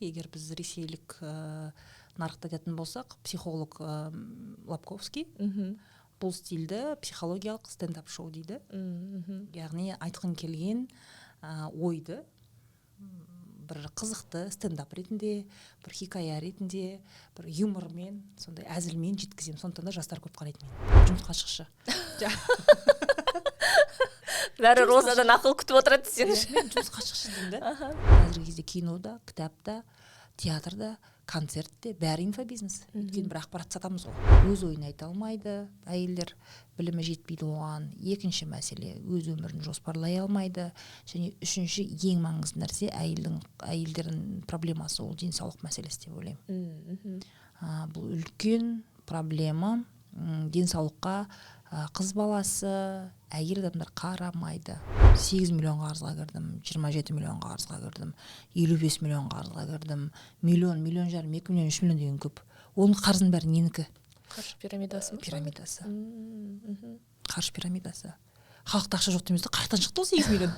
Егер біз ресейлік нарықты айтатын болсақ, психолог Лабковский бұл стильді психологиялық стендап шоу дейді. Яғни айтқың келген ойды бір қызықты стендап ретінде, бір хикая ретінде, бір юмормен, сондай әзілмен жеткіземін. Сондықтан да жастар көп қарайды мені. Жұмысқа шықшы. Бәрі Розадан ақыл күтіп отырады десеңізші. Мен жұмысқа шықшы деймін да. Қазіргі кезде кинода, кітапта, театрда, концертте бәрі инфобизнес. Өйткені бір ақпарат сатамыз ғой. Өз ойын айта алмайды әйелдер, білімі жетпейді оған. Екінші мәселе, өз өмірін жоспарлай алмайды. Және үшінші ең маңызды нәрсе, әйелдердің проблемасы ол денсаулық мәселесі деп ойлаймын. Бұл үлкен проблема. Денсаулыққа қыз баласы, әйел адамдар қарамайды. 8 миллион қарызға кірдім, 27 миллион қарызға кірдім, 55 миллион қарызға кірдім, миллион, миллион жарым, 2 миллион, 3 миллион деген көп. Оның қарыздың бәрі ненікі? Қаржы пирамидасы ма? Пирамидасы. Қаржы пирамидасы. Халықта ақша жоқ дейміз де, қаяқтан шықты ол 8 миллион?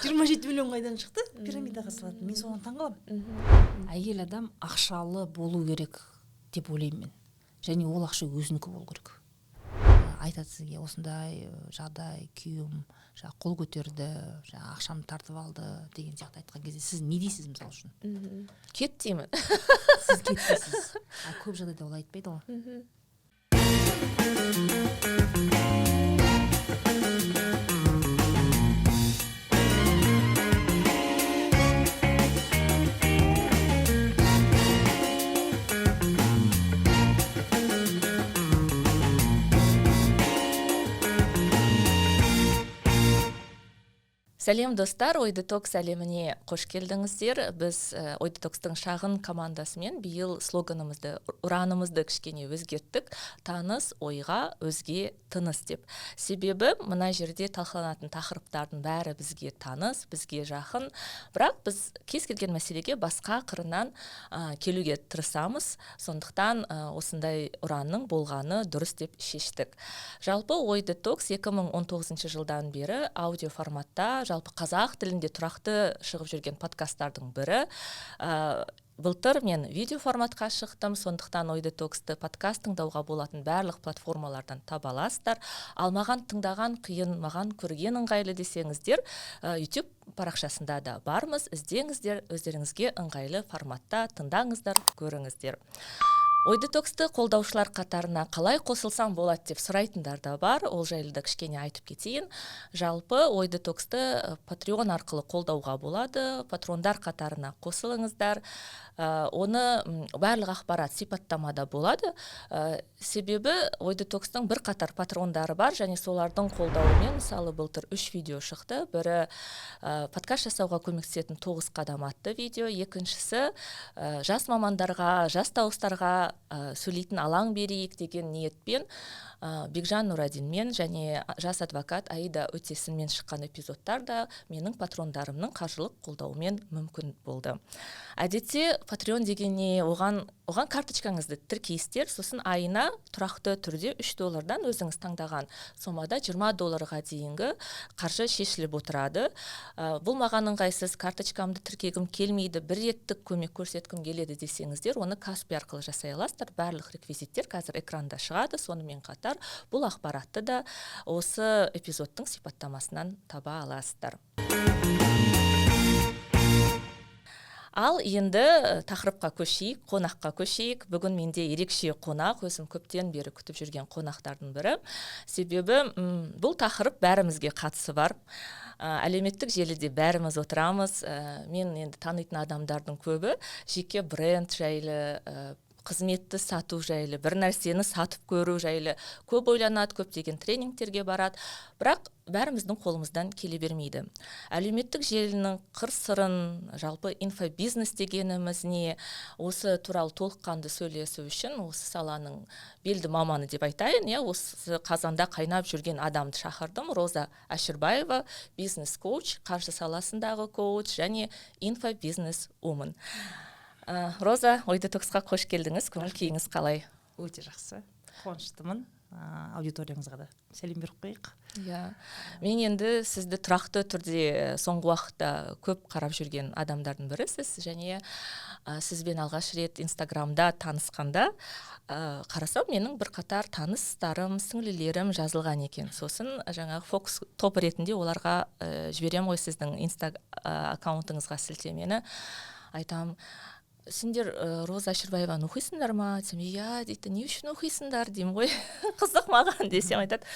27 миллион қайдан шықты? Пирамидаға салатын. Мен соған таңғаламын. Әйел адам ақшалы болу керек деп ойлаймын мен. Және ол ақша өзінікі болу керек. Айтады сізге осындай жағдай, күйеуім жаңа қол көтерді, жаңа ақшамды тартып алды деген сияқты айтқан кезде сіз не дейсіз мысалы үшін? Кет деймін. Сіз кет дейсіз. А көп жағдайда ол айтпайды ғой. Сәлем, достар, Ой Детокс әлеміне қош келдіңіздер. Біз Ой Детокстың шағын командасымен биыл слоганымызды, ұранымызды кішкене өзгерттік. Таныс ойға өзге тыныс деп. Себебі мына жерде талқыланатын тақырыптардың бәрі бізге таныс, бізге жақын. Бірақ біз кез келген мәселеге басқа қырынан келуге тырысамыз. Сондықтан осындай ұранның болғаны дұрыс деп шештік. Жалпы Ой Детокс 2019 жылдан бері аудио форматта, жалпы қазақ тілінде тұрақты шығып жүрген подкасттардың бірі. Былтыр мен видео форматқа шықтым, сондықтан Ой Детоксты подкаст тыңдауға болатын барлық платформалардан таба аласыздар. Ал маған тыңдаған қиын, маған көрген ыңғайлы десеңіздер, YouTube парақшасында да бармыз. Іздеңіздер, өздеріңізге ыңғайлы форматта тыңдаңыздар, көріңіздер. Ой Детоксты қолдаушылар қатарына қалай қосылсам болады деп сұрайтындар да бар. Ол жайлы да кішкене айтып кетейін. Жалпы Ой Детоксты Patreon арқылы қолдауға болады. Патрондар қатарына қосылыңыздар. Оны барлық ақпарат сипаттамада болады. Себебі Ой Детокстың бірқатар патрондары бар және солардың қолдауымен, мысалы, былтыр 3 видео шықты. Бірі, подкаст жасауға көмектесетін 9 қадам атты видео, екіншісі, жас мамандарға, жас дауыстарға сөйлейтін алаң берейік деген ниетпен, Бекжан Нұрадинмен және жас адвокат Аида Өтесінмен шыққан эпизодтар да менің патрондарымның қаржылық қолдауымен мүмкін болды. Әдетте Patreon деген не, оған карточкаңызды тіркейсіздер, сосын айына тұрақты түрде үш доллардан өзіңіз таңдаған сомада жиырма долларға дейінгі қаржы шешіліп отырады. Бұл маған ыңғайсыз, карточкамды тіркегім келмейді, бір реттік көмек көрсеткім келеді десеңіздер, оны Каспи арқылы жасай аласыздар. Барлық реквизиттер қазір экранда шығады. Сонымен қатар бұл ақпаратты да осы эпизодтың сипаттамасынан таба аласыздар. Ал енді тақырыпқа көшейік, қонаққа көшейік. Бүгін менде ерекше қонақ, өзім көптен бері күтіп жүрген қонақтардың бірі. Себебі бұл тақырып бәрімізге қатысы бар. Әлеуметтік желіде бәріміз отырамыз. Мен енді танитын адамдардың көбі жеке бренд жайлы, қызметті сату жайлы, бір нәрсені сатып көру жайлы көп ойланады, көптеген тренингтерге барады. Бірақ бәріміздің қолымыздан келе бермейді. Әлеуметтік желінің қыр-сырын, жалпы инфобизнес дегеніміз не, осы туралы толыққанды сөйлесу үшін осы саланың белді маманы деп айтайын, осы қазанда қайнап жүрген адамды шақырдым. Роза Әшірбаева, бизнес коуч, қаржы саласындағы коуч және инфобизнес вумен. Роза, Ой Детоксқа қош келдіңіз. Көңіл күйіңіз қалай? Өте жақсы, қуаныштымын. Аудиторияңызға да сәлем беріп қояйық. Иә, мен енді сізді тұрақты түрде соңғы уақытта көп қарап жүрген адамдардың бірісіз және сізбен алғаш рет Инстаграмда танысқанда қарасам, менің бірқатар таныстарым, сіңлілерім жазылған екен. Сосын жаңағы фокус топ ретінде оларға жіберемін ғой сіздің инста аккаунтыңызға сілтемені. Айтам: «Сендер Роза Әшірбаеваны оқисыңдар ма?» — десем, «Иә», — дейді. «Не үшін оқисыңдар?» — деймін ғой. «Қызық маған», — десем, айтады: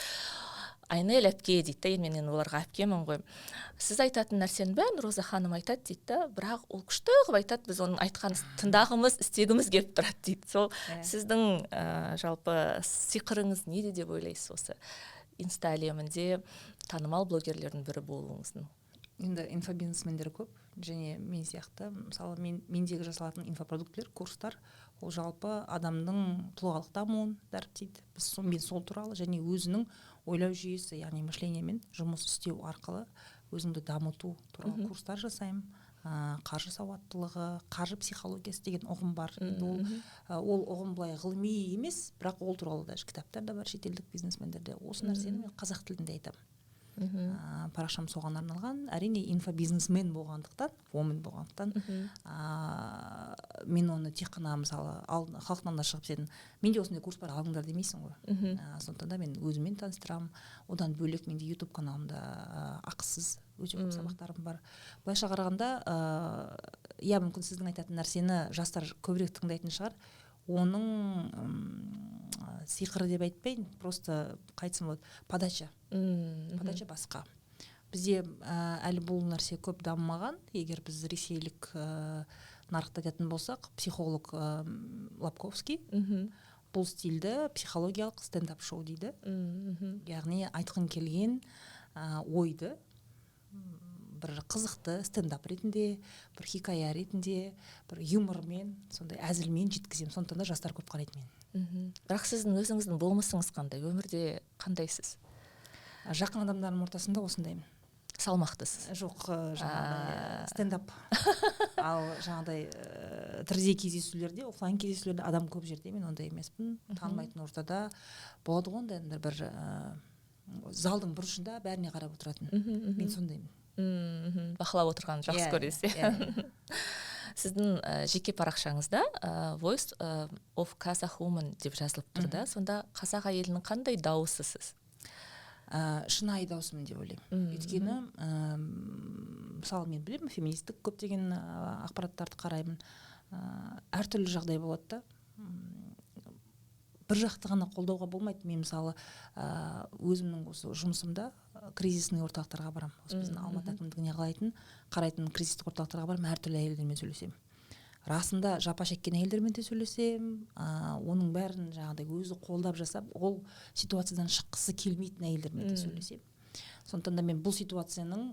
«Айнель әпке», — дейді да. Енді мен енді оларға әпкемін ғой. «Сіз айтатын нәрсенің бәрін Роза ханым айтады», — дейді да, «бірақ ол күшті қылып айтады, біз оның айтқанын тыңдағымыз, істегіміз келіп тұрады», — дейді. Сол сіздің жалпы сиқырыңыз неде деп ойлайсыз, осы инста әлемінде танымал блогерлердің бірі болуыңыздың? Енді инфобизнесмендер көп және мен сияқты, мысалы, мендегі жасалатын инфопродуктілер, курстар, ол жалпы адамдың тұлғалық дамуын дәріптейді. Мен сол туралы және өзінің ойлау жүйесі, яғни мышление мен жұмыс істеу арқылы өзіңді дамыту туралы курстар жасаймын. Қаржы сауаттылығы, қаржы психологиясы деген ұғым бар. Енді ол ұғым былай ғылыми емес, бірақ ол туралы даже кітаптар да бар шетелдік бизнесмендерде. Осы нәрсені мен қазақ тілінде айтамын. Парақшам соған арналған. Әрине, инфобизнесмен болғандықтан, woman болғандықтан, мен оны тек қана, мысалы, халықтың алдына шығып, сен «менде осындай курс бар, алыңдар» демейсің ғой. Сондықтан да мен өзіммен таныстырамын. Одан бөлек, менде Ютуб каналымда ақысыз өте көп сабақтарым бар. Былайша қарағанда, иә, мүмкін, сіздің айтатын нәрсені жастар көбірек тыңдайтын шығар. Оның сиқыры деп айтпайын, просто, қалай айтсам болады, подача. Подача басқа. Бізде әлі бұл нәрсе көп дамымаған. Егер біз ресейлік нарықты айтатын болсақ, психолог Лабковский бұл стильді психологиялық стендап шоу дейді. Яғни айтқың келген ойды бір қызықты стендап ретінде, бір хикая ретінде, бір юмормен, сондай әзілмен жеткіземін. Сондықтан да жастар көп қарайды мені. Бірақ сіздің өзіңіздің болмысыңыз қандай, өмірде қандайсыз? Жақын адамдарымның ортасында осындаймын. Салмақтысыз. Жоқ, жаңағыдай стендап. Ал жаңағыдай тірідей кездесулерде, оффлайн кездесулерде, адам көп жерде мен ондай емеспін. Танымайтын ортада болады ғой ондай адамдар, бір залдың бұрышында бәріне қарап отыратын. Мен сондаймын. Бақылап отырғанды жақсы көресіз. Иә, иә. Сіздің жеке парақшаңызда «Voice of Kazakh Woman» деп жазылып тұр да. Сонда қазақ әйелінің қандай дауысысыз? Шынайы даусымын деп ойлаймын. Өйткені мысалы, мен білемін, феминистік көптеген ақпараттарды қараймын. Әртүрлі жағдай болады да. Бір жақты ғана қолдауға болмайды. Мен, мысалы, өзімнің осы жұмысымда кризисный орталықтарға барамын. Осы біздің Алматы әкімдігіне қарайтын кризистік орталықтарға барамын, әртүрлі әйелдермен сөйлесемін. Расында жапа шеккен әйелдермен де сөйлесемін, оның бәрін жаңағыдай өзі қолдап жасап, ол ситуациядан шыққысы келмейтін әйелдермен де сөйлесемін. Сондықтан да мен бұл ситуацияның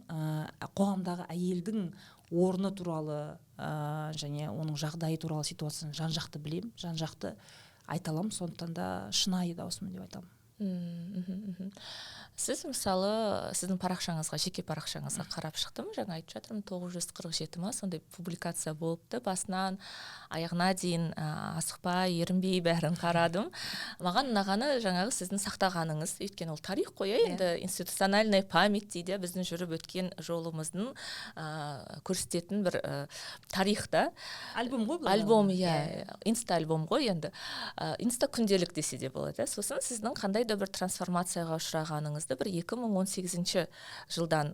қоғамдағы әйелдің орны туралы және оның жағдайы туралы ситуацияны жан жақты білемін, жан жақты айта аламын. Сондықтан да шынайы даусымын деп айта аламын. Сіз, мысалы, сіздің парақшаңызға, жеке парақшаңызға қарап шықтым, жаңа айтып жатырмын, 947 ма, сондай публикация болыпты. Басынан аяғына дейін асықпай, ерінбей бәрін қарадым. Маған ұнағаны жаңағы сіздің сақтағаныңыз, өйткені ол тарих қой, иә, енді институциональная память дейді, біздің жүріп өткен жолымыздың көрсететін бір тарих та. Альбом ғой былай Альбом. алғанда. Иә, инста альбом ғой енді. Инста күнделік десе де болады, иә. Сосын сіздің қандай да бір трансформацияға ұшырағаныңызды бір 2018 жылдан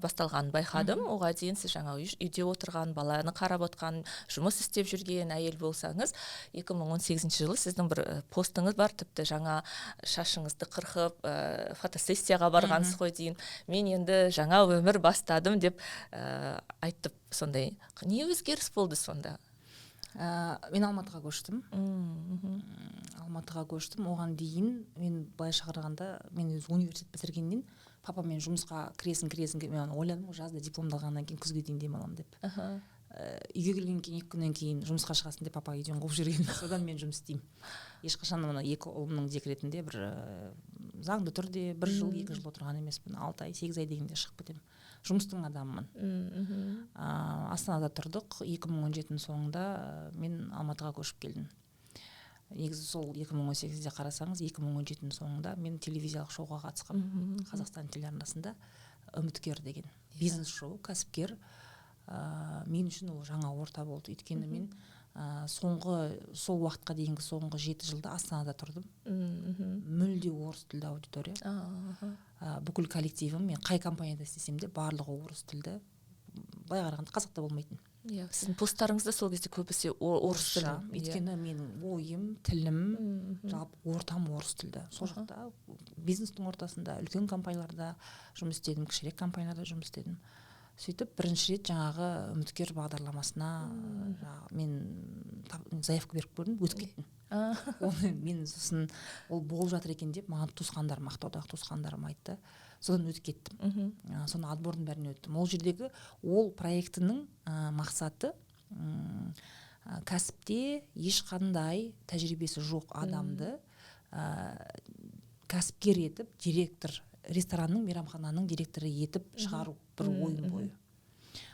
басталғанын байқадым. Оға дейін сіз жаңа үйде отырған, баланы қарап отқан, жұмыс істеп жүрген әйел болсаңыз, 2018 жылы сіздің бір постыңыз бар, тіпті жаңа шашыңызды қырқып, фотосессияға барғансыз ғой дейін. «Мен енді жаңа өмір бастадым» деп айтып, сондай не өзгеріс болды сонда? Мен Алматыға көштім. Алматыға көштім. Оған дейін мен, былайша қарағанда, мен өзі университет бітіргеннен папамен жұмысқа кіресің, кіресің, мен ойладым ғой, жазда дипломды алғаннан кейін күзге дейін демаламын деп. Үйге келгеннен кейін, 2 күннен кейін жұмысқа шығасың деп папа үйден қуып жіберген. Содан мен жұмыс істеймін. Ешқашан мына екі ұлымның декретінде бір заңды түрде бір жыл, 2 жыл отырған емеспін. 6 ай, 8 ай дегенде шығып кетемін. Жұмыстың адамымын. Астанада тұрдық. 2017-нің соңында мен Алматыға көшіп келдім. Негізі сол 2018-де қарасаңыз, 2017-нің соңында мен телевизиялық шоуға қатысқанмын. Қазақстан телеарнасында «Үміткер» деген бизнес шоу, кәсіпкер. Мен үшін ол жаңа орта болды, өйткені мен соңғы, сол уақытқа дейінгі соңғы 7 жылда Астанада тұрдым. Мүлде орыс тілді аудитория. Бүкіл коллективім, мен қай компанияда істесем де, барлығы орыс тілді, былай қарағанда қазақта болмайтын. Иә, сіздің посттарыңызда сол кезде көбісі орыс тілі. Өйткені менің ойым, тілім, жалпы ортам орыс тілді. Сол жақта бизнестің ортасында үлкен компанияларда жұмыс істедім, кішірек компанияларда жұмыс істедім. Сөйтіп бірінші рет жаңағы «Үміткер» бағдарламасына жаңағы мен заявка беріп көрдім, өтіп кеттім. Оны мен сосын ол болып жатыр екен деп маған туысқандарым, Ақтаудағы туысқандарым айтты. Содан өтіп кеттім. Соны отбордың бәріне өттім. Ол жердегі ол проектінің мақсаты кәсіпте ешқандай тәжірибесі жоқ адамды кәсіпкер етіп, директор, ресторанның, мейрамхананың директоры етіп шығару бір ойын бойы.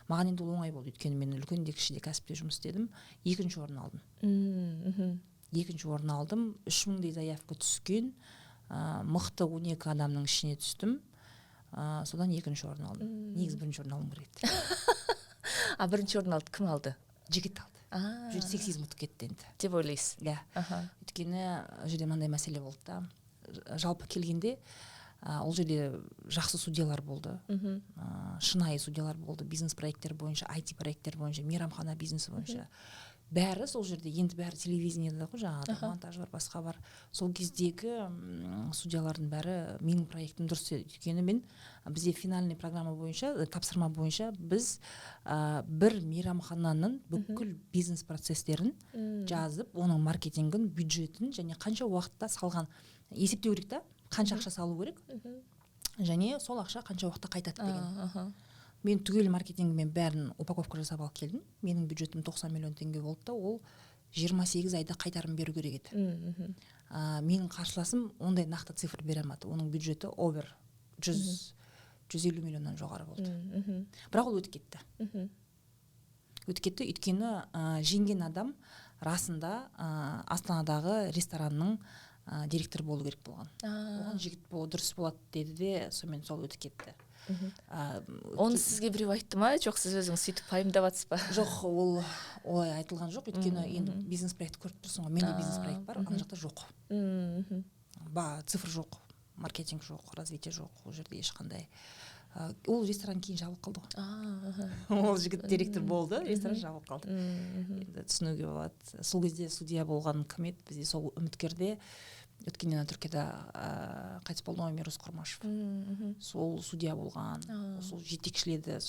Маған енді ол оңай болды, өйткені мен үлкен де, кіші де кәсіпте жұмыс істедім. Екінші орын алдым. Екінші орын алдым. 3000-дай заявка түскен, мықты 12 адамның ішіне түстім. Содан екінші орын алдым. Негізі бірінші орын алуым керек еді. А бірінші орын алды, кім алды? Жігіт алды. Бұл жерде сексизм ұтып кетті енді. Деп ойлайсыз? Иә. Өйткені ол жерде мынандай мәселе болды да, жалпы келгенде ол жерде жақсы судьялар болды, шынайы судьялар болды, бизнес проекттер бойынша, IT проекттер бойынша, мейрамхана бизнесі бойынша, бәрі сол жерде. Енді бәрі телевидениеда ғой, жаңағыдай монтаж бар, басқа бар. Сол кездегі судьялардың бәрі менің проектім дұрыс деді, өйткені мен, бізде финальный программа бойынша, тапсырма бойынша біз бір мейрамхананың бүкіл бизнес процестерін жазып, оның маркетингін, бюджетін және қанша уақытта салған есептеу керек та, қанша ақша салу керек және сол ақша қанша уақытта қайтады деген. Мен түгел маркетингімен бәрін упаковка жасап алып келдім. Менің бюджетім 90 миллион теңге болды да, ол 28 айда қайтарым беру керек еді. Менің қарсыласым ондай нақты цифр бере алмады, оның бюджеті овер 100, 150 миллионнан жоғары болды. Бірақ ол өтіп кетті. Өтіп кетті, өйткені жеңген адам расында Астанадағы ресторанның директоры болу керек болған. Оған жігіт болу дұрыс болады деді де, сонымен сол өтіп кетті. Оны сізге біреу айтты ма, жоқ сіз өзіңіз сөйтіп пайымдап жатсыз ба? Жоқ, ол олай айтылған жоқ, өйткені енді бизнес проект көріп тұрсың ғой, менде бизнес проект бар, ана жақта жоқ. Ба, цифр жоқ, маркетинг жоқ, развитие жоқ ол жерде ешқандай. Ол ресторан кейін жабылып қалды ғой. Ол жігіт директор болды, ресторан жабылып қалды. Енді түсінуге болады. Сол кезде судья болған кім еді бізде сол «Үміткерде»? Өткенде ана Түркияда қайтыс болды ғой Мирус Құрмашев, сол судья болған, сол жетекшіледі.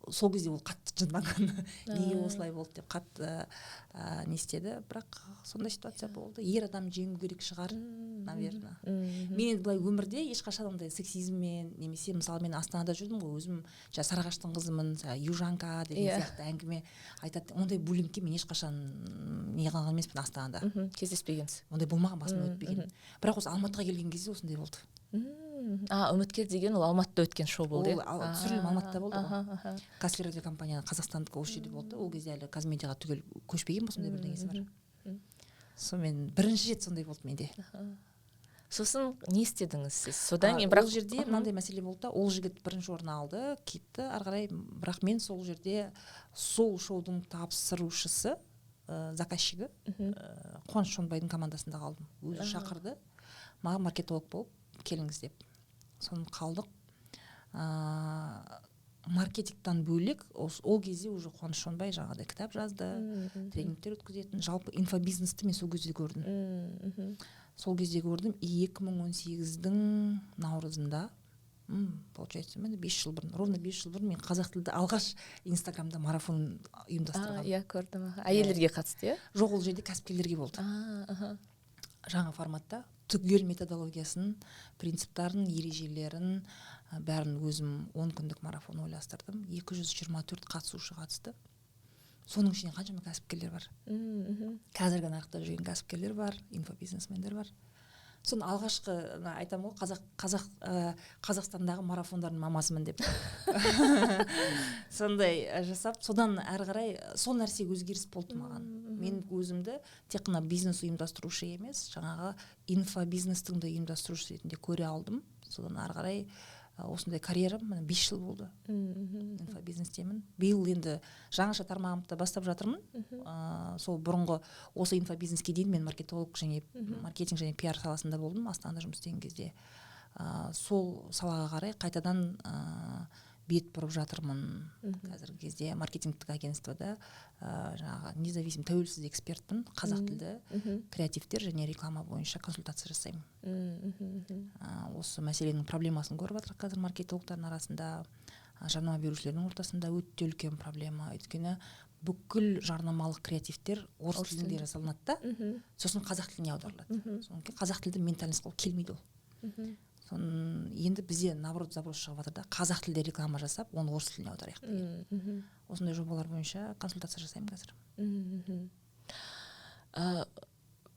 Сол кезде ол қатты жынданған, неге осылай болды деп қатты не істеді. Бірақ сондай ситуация болды, ер адам жеңу керек шығар, наверное. Мен енді былай өмірде ешқашан ондай сексизммен немесе, мысалы, мен Астанада жүрдім ғой, өзім жаңа Сарыағаштың қызымын, южанка деген сияқты әңгіме айтады. Ондай буллингке мен ешқашан не қылған емеспін Астанада. Кездеспегенсіз. Ондай болмаған, басымнан өтпеген. Бірақ осы Алматыға келген кезде осындай болды. А «Үміткер» деген ол Алматыда өткен шоу болды, Ол иә? Түсірілім Алматыда болды ғой. Казтелерадиокомпания қазақстандікі осы жерде болды. Ол кезде әлі Қазмедиаға түгел көшпеген ба, сондай бірдеңесі бар. Сонымен бірінші рет сондай болды менде. Сосын не істедіңіз сіз содан кейін? Бірақ Бірақ ол жерде мынандай мәселе болды да, ол жігіт бірінші орын алды, кетті ары қарай. Бірақ мен сол жерде сол шоудың тапсырушысы, заказчигі Қуаныш Шонбайдың командасында қалдым. Өзі шақырды маған, маркетолог болып келіңіз деп. Соны қалдық. Маркетингтан бөлек ол кезде уже Қуаныш Шонбай жаңағыдай кітап жазды, тренингтер өткізетін. Жалпы инфобизнесті мен сол кезде көрдім. Сол кезде көрдім. И 2018-дің наурызында, получается, міне, 5 жыл бұрын, ровно 5 жыл бұрын мен қазақ тілді алғаш Инстаграмда марафон ұйымдастырғанмын. Иә, көрдім, әйелдерге қатысты, иә? Жоқ, ол жерде кәсіпкерлерге болды. Жаңа форматта түгел методологиясын, принциптарын, ережелерін, бәрін өзім 10 күндік марафон ойластырдым. 224 қатысушы қатысты. Соның ішінен қаншама кәсіпкерлер бар, қазіргі нарықта жүрген кәсіпкерлер бар, инфобизнесмендер бар. Соны алғашқы ана айтамын ғой, қазақ Қазақстандағы марафондардың мамасымын деп. Сондай жасап, содан әрі қарай сол нәрсе өзгеріс болды маған. Мен өзімді тек қана бизнес ұйымдастырушы емес, жаңағы инфобизнестің де ұйымдастырушы ретінде көре алдым. Содан ары қарай осындай карьерам, міне, 5 жыл болды инфобизнестемін. Биыл енді жаңаша тармағымды да бастап жатырмын. Сол бұрынғы осы инфобизнеске дейін мен маркетолог және маркетинг және пиар саласында болдым Астанада жұмыс істеген кезде. Сол салаға қарай қайтадан бет бұрып жатырмын. Қазіргі кезде маркетингтік агентствода жаңағы независим, тәуелсіз экспертпін, қазақ тілді креативтер және реклама бойынша консультация жасаймын. Осы мәселенің проблемасын көріп жатырмық қазір маркетологтардың арасында, жарнама берушілердің ортасында өте үлкен проблема, өйткені бүкіл жарнамалық креативтер орыс Орыс тілінде тілінде. жасалынады да, сосын қазақ тіліне аударылады. Содан кейін қазақ тілді ментальность ол келмейді ол. Соны енді бізде, наоборот, запрос шығып жатыр да: қазақ тілде реклама жасап, оны орыс тіліне аударайық деген. Осындай жобалар бойынша консультация жасаймын қазір.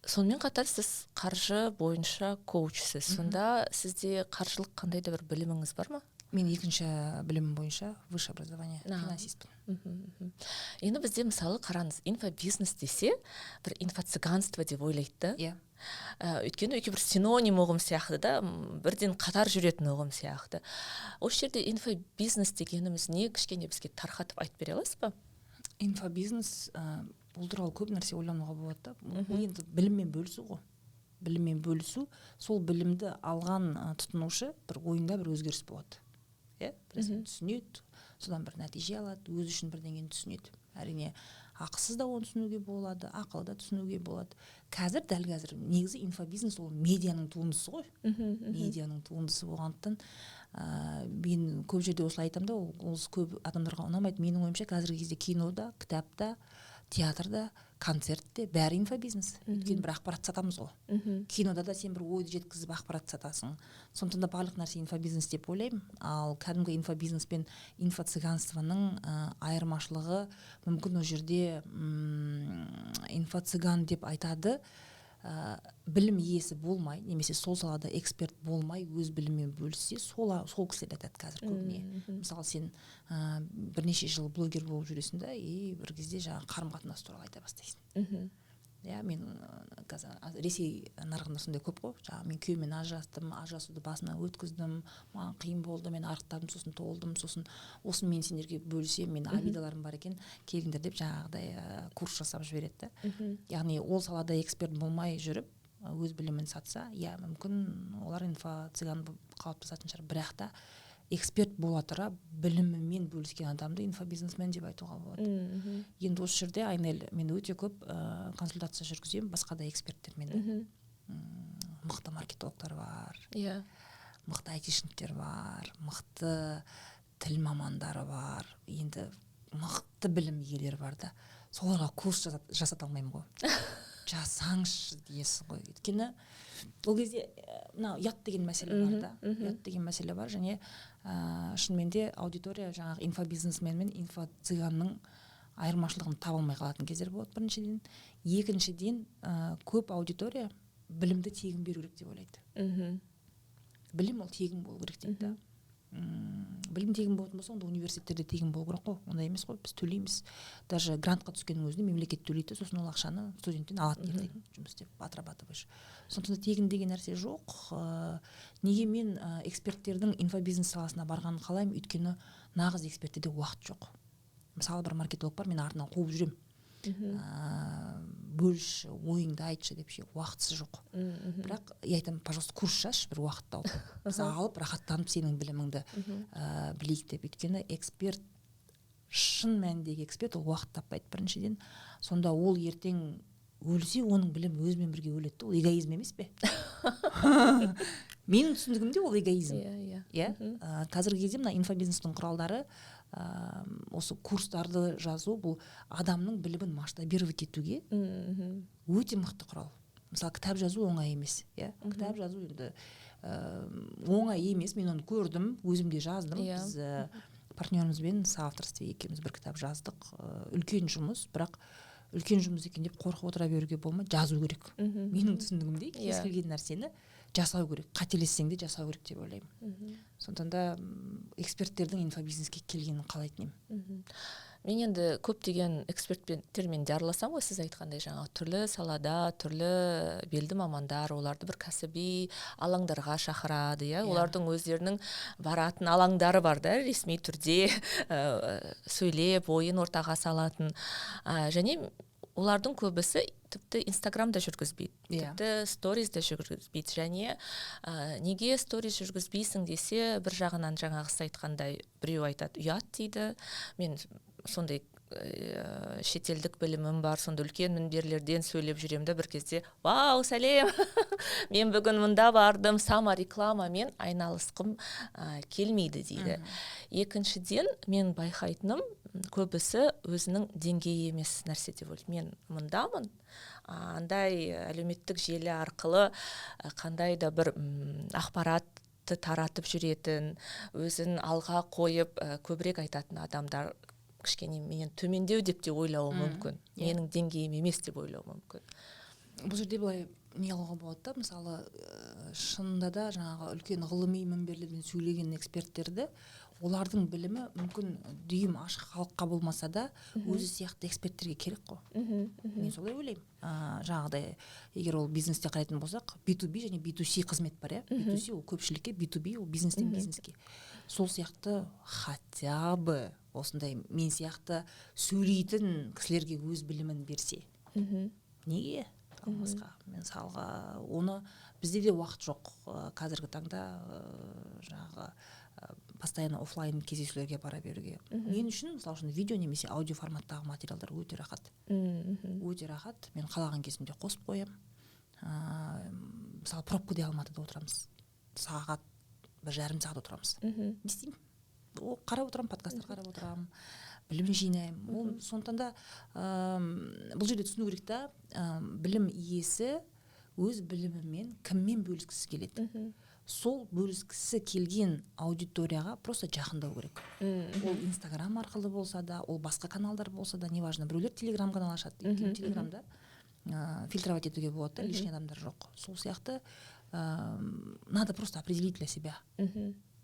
Сонымен қатар сіз қаржы бойынша коучсіз. Сонда сізде қаржылық қандай да бір біліміңіз бар ма? Мен екінші білімім бойынша, высшее образование, финансистпін. Енді бізде, мысалы, қараңыз, инфобизнес десе, бір инфо-цыганство деп ойлайды да. Өйткені екеуі бір синоним ұғым сияқты да, бірден қатар жүретін ұғым сияқты. Осы жерде инфобизнес дегеніміз не, кішкене бізге тарқатып айтып бере аласыз ба? Инфобизнес, бұл туралы көп нәрсе ойлануға болады да. Бұл енді біліммен бөлісу ғой, біліммен бөлісу. Сол білімді алған тұтынушы бір ойында бір өзгеріс болады, иә, бір нәрсені түсінеді, содан бір нәтиже алады, өзі үшін бірдеңені түсінеді. Әрине, ақысыз да оны түсінуге болады, ақылы да түсінуге болады. Қазір, дәл қазір, негізі инфобизнес ол медианың туындысы ғой. Медианың туындысы болғандықтан, мен көп жерде осылай айтамын да, ол көп адамдарға ұнамайды. Менің ойымша, қазіргі кезде кинода, кітапта, театрда, концертте бәрі инфобизнес, өйткені бір ақпарат сатамыз ғой. Кинода да сен бір ойды жеткізіп, ақпарат сатасың. Сондықтан да барлық нәрсе инфобизнес деп ойлаймын. Ал кәдімгі инфобизнес пен инфо-цыганствоның айырмашылығы мүмкін ол жерде инфо-цыган деп айтады, білім иесі болмай немесе сол салада эксперт болмай, өз білімімен бөліссе, сол кісілер айтады қазір көбіне. Мысалы, сен бірнеше жыл блогер болып жүресің да, и бір кезде жаңағы қарым қатынас туралы айта бастайсың. Иә, мен қазір Ресей нарығында сондай көп қой: жаңағы мен күйеуіммен ажырастым, ажырасуды басынан өткіздім, маған қиын болды, мен арықтадым, сосын толдым, сосын осыны мен сендерге бөлісемін, менің обидаларым бар екен, келіңдер деп жаңағыдай курс жасап жібереді да. Яғни ол салада эксперт болмай жүріп өз білімін сатса, иә, мүмкін, олар инфо цыган болып қалыптасатын шығар. Бірақ та эксперт бола тұра білімімен бөліскен адамды инфобизнесмен деп айтуға болады. Енді осы жерде, Айнель, мен өте көп консультация жүргіземін басқа да эксперттермен да. Мықты маркетологтар бар, мықты айтишниктер бар, мықты тіл мамандары бар, енді мықты білім иелері бар да. Соларға курс жасата алмаймын ғой, жасаңызшы дейсің ғой. Өйткені ол кезде мына ұят деген мәселе бар да, ұят деген мәселе бар. Және шынымен де аудитория жаңағы инфобизнесмен мен инфо цыганның айырмашылығын таба алмай қалатын кездер болады, біріншіден. Екіншіден, көп аудитория білімді тегін беру керек деп ойлайды. Білім ол тегін болу керек дейді да. Білім тегін болатын болса, онда университеттерде тегін болу керек қой. Ондай емес қой, біз төлейміз. Даже грантқа түскеннің өзінде мемлекет төлейді де, сосын ол ақшаны студенттен алады ертең жұмыс істеп, отрабатываешь. Сондықтан да тегін деген нәрсе жоқ. Неге мен эксперттердің инфобизнес саласына барғанын қалаймын? Өйткені нағыз эксперттерде уақыт жоқ. Мысалы, бір маркетолог бар, мен артынан қуып жүремін, бөлісші, ойыңды айтшы деп ше, уақытысы жоқ. Бірақ я айтамын: «Пожалуйста, курс жазшы, бір уақыт тауып, біз алып, рахаттанып сенің біліміңді білейік», — деп. Өйткені эксперт, шын мәніндегі эксперт ол уақыт таппайды біріншіден. Сонда ол ертең өлсе, оның білімі өзімен бірге өледі да. Ол эгоизм емес пе? Менің түсінігімде, ол эгоизм. иә иә Иә. Қазіргі кезде мына инфобизнестің құралдары, осы курстарды жазу, бұл адамның білімін масштабировать етуге өте мықты құрал. Мысалы, кітап жазу оңай емес, иә. Кітап жазу енді оңай емес, мен оны көрдім, өзім де жаздым. Біз партнерімізбен соавторстве екеуміз бір кітап жаздық. Үлкен жұмыс, бірақ үлкен жұмыс екен деп қорқып отыра беруге болмайды, жазу керек. Менің түсінігімде, кез келген нәрсені жасау керек, қателессең де жасау керек деп ойлаймын. Сондықтан да эксперттердің инфобизнеске келгенін қалайтын едім. Мен енді көптеген эксперттермен де араласамын ғой, сіз айтқандай, жаңағы түрлі салада түрлі белді мамандар, оларды бір кәсіби алаңдарға шақырады, иә. Олардың өздерінің баратын алаңдары бар да, ресми түрде сөйлеп, ойын ортаға салатын. Және олардың көбісі тіпті Инстаграмда жүргізбейді, тіпті сторизде жүргізбейді. Және неге сторис жүргізбейсің десе, бір жағынан жаңағы сіз айтқандай, біреу айтады, ұят дейді, мен сондай шетелдік білімім бар, сонда үлкен мінберлерден сөйлеп жүремін да, бір кезде «Вау, сәлем, мен бүгін мында бардым», саморекламамен айналысқым келмейді дейді. Екіншіден, мен байқайтыным, көбісі өзінің деңгейі емес нәрсе деп ойлайды. Мен мындамын, андай әлеуметтік желі арқылы қандай да бір ақпаратты таратып жүретін, өзін алға қойып, көбірек айтатын адамдар кішкене менен төмендеу деп те ойлауы мүмкін, менің деңгейім емес деп ойлауы мүмкін. Бұл жерде былай не қылуға болады да, мысалы, шынында да жаңағы үлкен ғылыми мінберлерден сөйлеген эксперттерді, олардың білімі мүмкін дүйім ашық халыққа болмаса да, өзі сияқты эксперттерге керек қой. Мен солай ойлаймын. Жаңағыдай, егер ол бизнесте қарайтын болсақ, B2B және B2C қызмет бар, иә. B2C ол көпшілікке, B2B ол бизнестен бизнеске. Сол сияқты хотя бы осындай мен сияқты сөйлейтін кісілерге өз білімін берсе, неге алмасқа? Мысалға, оны бізде де уақыт жоқ қазіргі таңда жаңағы постоянно оффлайн кездесулерге бара беруге. Мен үшін, мысалы үшін, видео немесе аудио форматтағы материалдар өте рахат, өте рахат. Мен қалаған кезімде қосып қоямын. Мысалы, пробкада Алматыда отырамыз, сағат 1,5 сағат отырамыз. Не істеймін? О, қарап отырамын, подкасттар қарап отырамын, білім жинаймын. Ол сондықтан да бұл жерде түсіну керек та, білім иесі өз білімімен кіммен бөліскісі келеді, сол бөліскісі келген аудиторияға просто жақындау керек. Ол Инстаграм арқылы болса да, ол басқа каналдар болса да, неважно. Біреулер Телеграм канал ашады, өйткені Телеграмда фильтровать етуге болады да, лишний адамдар жоқ. Сол сияқты надо просто определить для себя,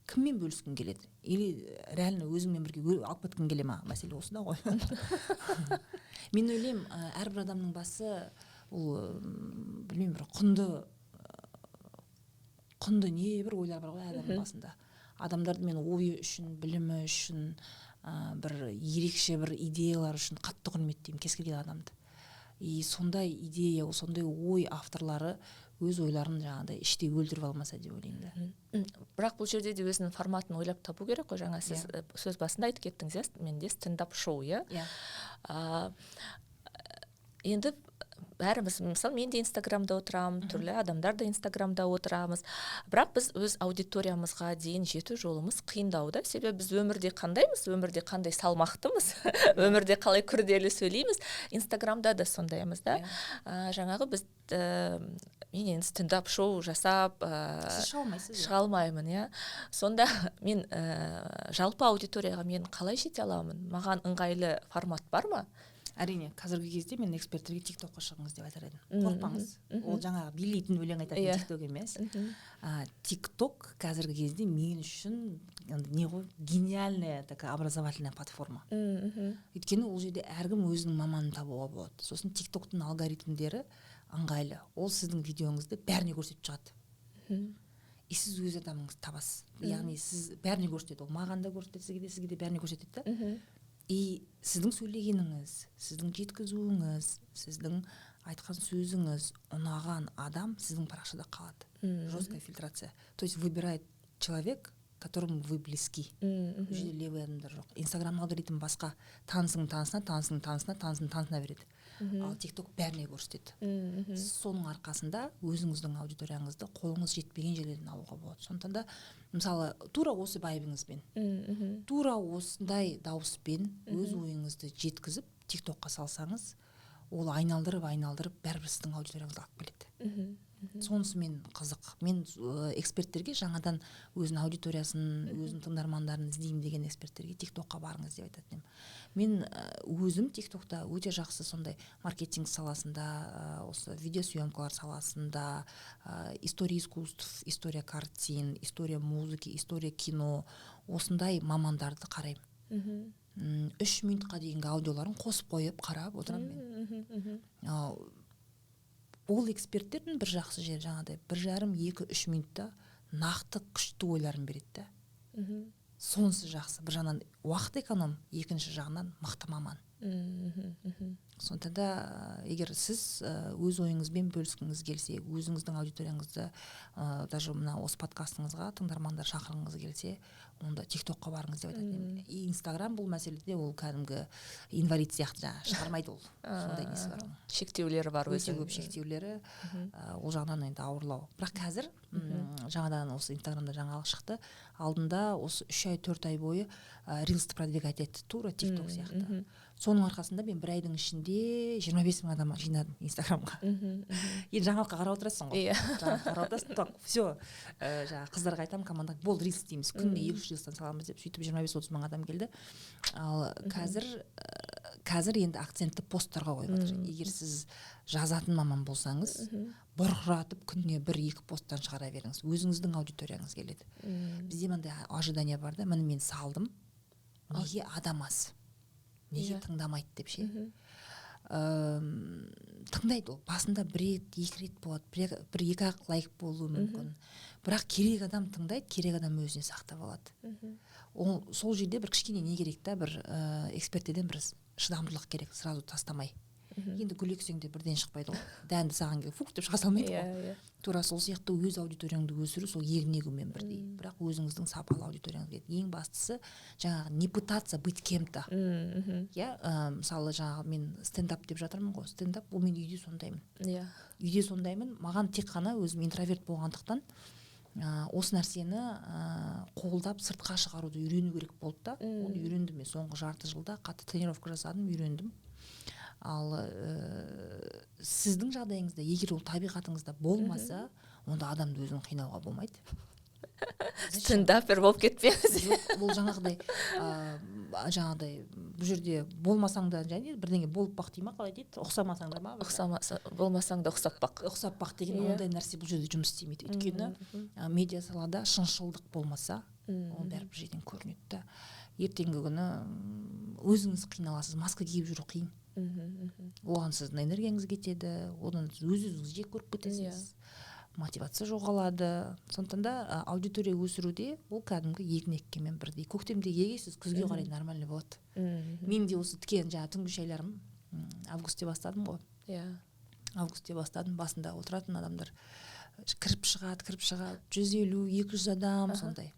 кіммен бөліскің келеді, или реально өзіңмен бірге алып кеткің келе ма, мәселе осында ғой. Мен ойлаймын, әрбір адамның басы ол білмеймін, бір құнды не бір ойлар бар ғой әр адамның басында. Адамдарды мен ойы үшін, білімі үшін, бір ерекше бір идеялар үшін қатты құрметтеймін кез келген адамды. И сондай идея, сондай ой авторлары өз ойларын жаңағыдай іштей өлтіріп алмаса деп ойлаймын да. Бірақ бұл жерде де өзінің форматын ойлап табу керек қой. Жаңа сіз сөз басында айтып кеттіңіз, иә, менде стендап шоу, иә. Иә. Енді бәріміз, мысалы, мен де Инстаграмда отырамын, түрлі адамдар да Инстаграмда отырамыз, бірақ біз өз аудиториямызға дейін жету жолымыз қиындау да. Себебі біз өмірде қандаймыз, өмірде қандай салмақтымыз, өмірде қалай күрделі сөйлейміз, Инстаграмда да сондаймыз да. Жаңағы біз мен енді стендап шоу жасап Сіз шыға алмайсыз, иә. Шыға алмаймын, иә. Сонда мен жалпы аудиторияға мен қалай жете аламын? Маған ыңғайлы формат бар ма? Әрине, қазіргі кезде мен эксперттерге Тик Токқа шығыңыз деп айтар едім. Қорықпаңыз, ол жаңағы билейтін, өлең айтатын Тик Ток емес. Тик Ток қазіргі кезде мен үшін енді не ғой, гениальная такая образовательная платформа, өйткені ол жерде әркім өзінің маманын табуға болады. Сосын Тик Токтың алгоритмдері ыңғайлы, ол сіздің видеоңызды бәріне көрсетіп шығады, и сіз өз адамыңызды табасыз. Яғни сіз бәріне көрсетеді, ол маған да көрсетеді, сізге де, сізге де, бәріне көрсетеді да. И сіздің сөйлегеніңіз, сіздің жеткізуіңіз, сіздің айтқан сөзіңіз ұнаған адам сіздің парақшада қалады. Жесткая фильтрация, то есть выбирает человек, которому вы близки. Бұл жерде левый адамдар жоқ. Инстаграм алгоритм басқа: танысың танысына, танысың танысына, танысың танысына береді. Ал Тик Ток бәріне көрсетеді. Соның арқасында өзіңіздің аудиторияңызды қолыңыз жетпеген жерлерден алуға болады. Сондықтан да, мысалы, тура осы вайбыңызбен, тура осындай дауыспен өз ойыңызды жеткізіп, Тик Токқа салсаңыз, ол айналдырып айналдырып бәрібір сіздің аудиторияңызды алып келеді. Сонысымен қызық. Мен эксперттерге, жаңадан өзінің аудиториясын, өзінің тыңдармандарын іздеймін деген эксперттерге Тик Токқа барыңыз деп айтатын едім. Мен өзім Тик Токта өте жақсы сондай маркетинг саласында, осы видеосъемкалар саласында, история искусств, история картин, история музыки, история кино, осындай мамандарды қараймын. 3 минутқа дейінгі аудиоларын қосып қойып, қарап отырамын мен. Ол эксперттердің бір жақсы жері, жаңағыдай 1,5, 2, 3 минутта нақты, күшті ойларын береді да. Сонысы жақсы: бір жағынан уақыт эконом, екінші жағынан мықты маман. Сондықтан да егер сіз өз ойыңызбен бөліскіңіз келсе, өзіңіздің аудиторияңызды, даже мына осы подкастыңызға тыңдармандар шақырғыңыз келсе, онда Тик Токқа барыңыз деп айтатын едім. И Инстаграм бұл мәселеде ол кәдімгі инвалид сияқты, жаңағы шығармайды, ол сондай несі бар оның. Шектеулері бар. Өте Өзінің. көп шектеулері. Ол жағынан енді ауырлау. Бірақ қазір жаңадан осы Инстаграмда жаңалық шықты. Алдында осы 3 ай, 4 ай бойы рилсті продвигать етті, тура Тик Ток сияқты. Соның арқасында мен бір айдың ішінде 25 000 адам жинадым Инстаграмға. Енді жаңалыққа қарап отырасың ғой. Жаңалыққа қарап отырасың. Так, все, жаңағы қыздарға айтамын, командаға: «Болды, рилс істейміз, күніне 2-3 рилстан саламыз», — деп. Сөйтіп 25-30 мың адам келді. Ал қазір енді акцентті посттарға қойып жатыр. Егер сіз жазатын маман болсаңыз, бұрқыратып күніне бір екі посттан шығара беріңіз, өзіңіздің аудиторияңыз келеді. Бізде мынандай ожидание бар да: міне, мен салдым, неге адам аз, неге тыңдамайды деп ше. Тыңдайды ол басында бір рет, екі рет болады, бір екі ақ лайк болуы мүмкін, бірақ керек адам тыңдайды, керек адам өзіне сақтап алады. Ол сол жерде бір кішкене не керек та, бір эксперттерден бір шыдамдылық керек, сразу тастамай. Енді гүл ексең де бірден шықпайды ғой, дәнді саған келіп фук деп шыға салмайды ғой. Тура сол сияқты өз аудиторияңды өсіру сол егін егумен бірдей, бірақ өзіңіздің сапалы аудиторияңыз керек. Ең бастысы, жаңағы не пытаться быть кем-то. Иә, мысалы, жаңағы мен стендап деп жатырмын ғой. Стендап ол мен үйде сондаймын. Үйде сондаймын. Маған тек қана өзім интроверт болғандықтан, осы нәрсені қолдап, сыртқа шығаруды үйрену керек болды да. Оны үйрендім мен соңғы жарты жылда, қатты тренировка жасадым, үйрендім. Ал сіздің жағдайыңызда, егер ол табиғатыңызда болмаса, онда адамды өзін қинауға болмайды. Стендапер болып кетпеңіз. Жоқ, бұл жаңағыдай жаңағыдай бұл жерде болмасаң да және бірдеңе болып бақ дей ма, қалай дейді, ұқсамасаң да ма? Ұқсамаса, болмасаң да ұқсап бақ. Ұқсап бақ деген. Ондай нәрсе бұл жерде жұмыс істемейді, өйткені медиа салада шыншылдық болмаса, ол бәрі бір жерден көрінеді да. Ертеңгі күні өзіңіз қиналасыз. Маска киіп жүру қиын. Мхм, мхм. Оған сіздің энергияңыз кетеді, одан өз өзіңізді жек көріп кетесіз, мотивация жоғалады. Сондықтан да аудитория өсіруде ол кәдімгі егін еккенмен бірдей: көктемде егесіз, күзге қарай нормально болады. Мен де осы тікен жаңағы түнгі шайларым августте бастадым ғой. Августте бастадым. Басында отыратын адамдар кіріп шығады, кіріп шығады, 150, 200 адам сондай.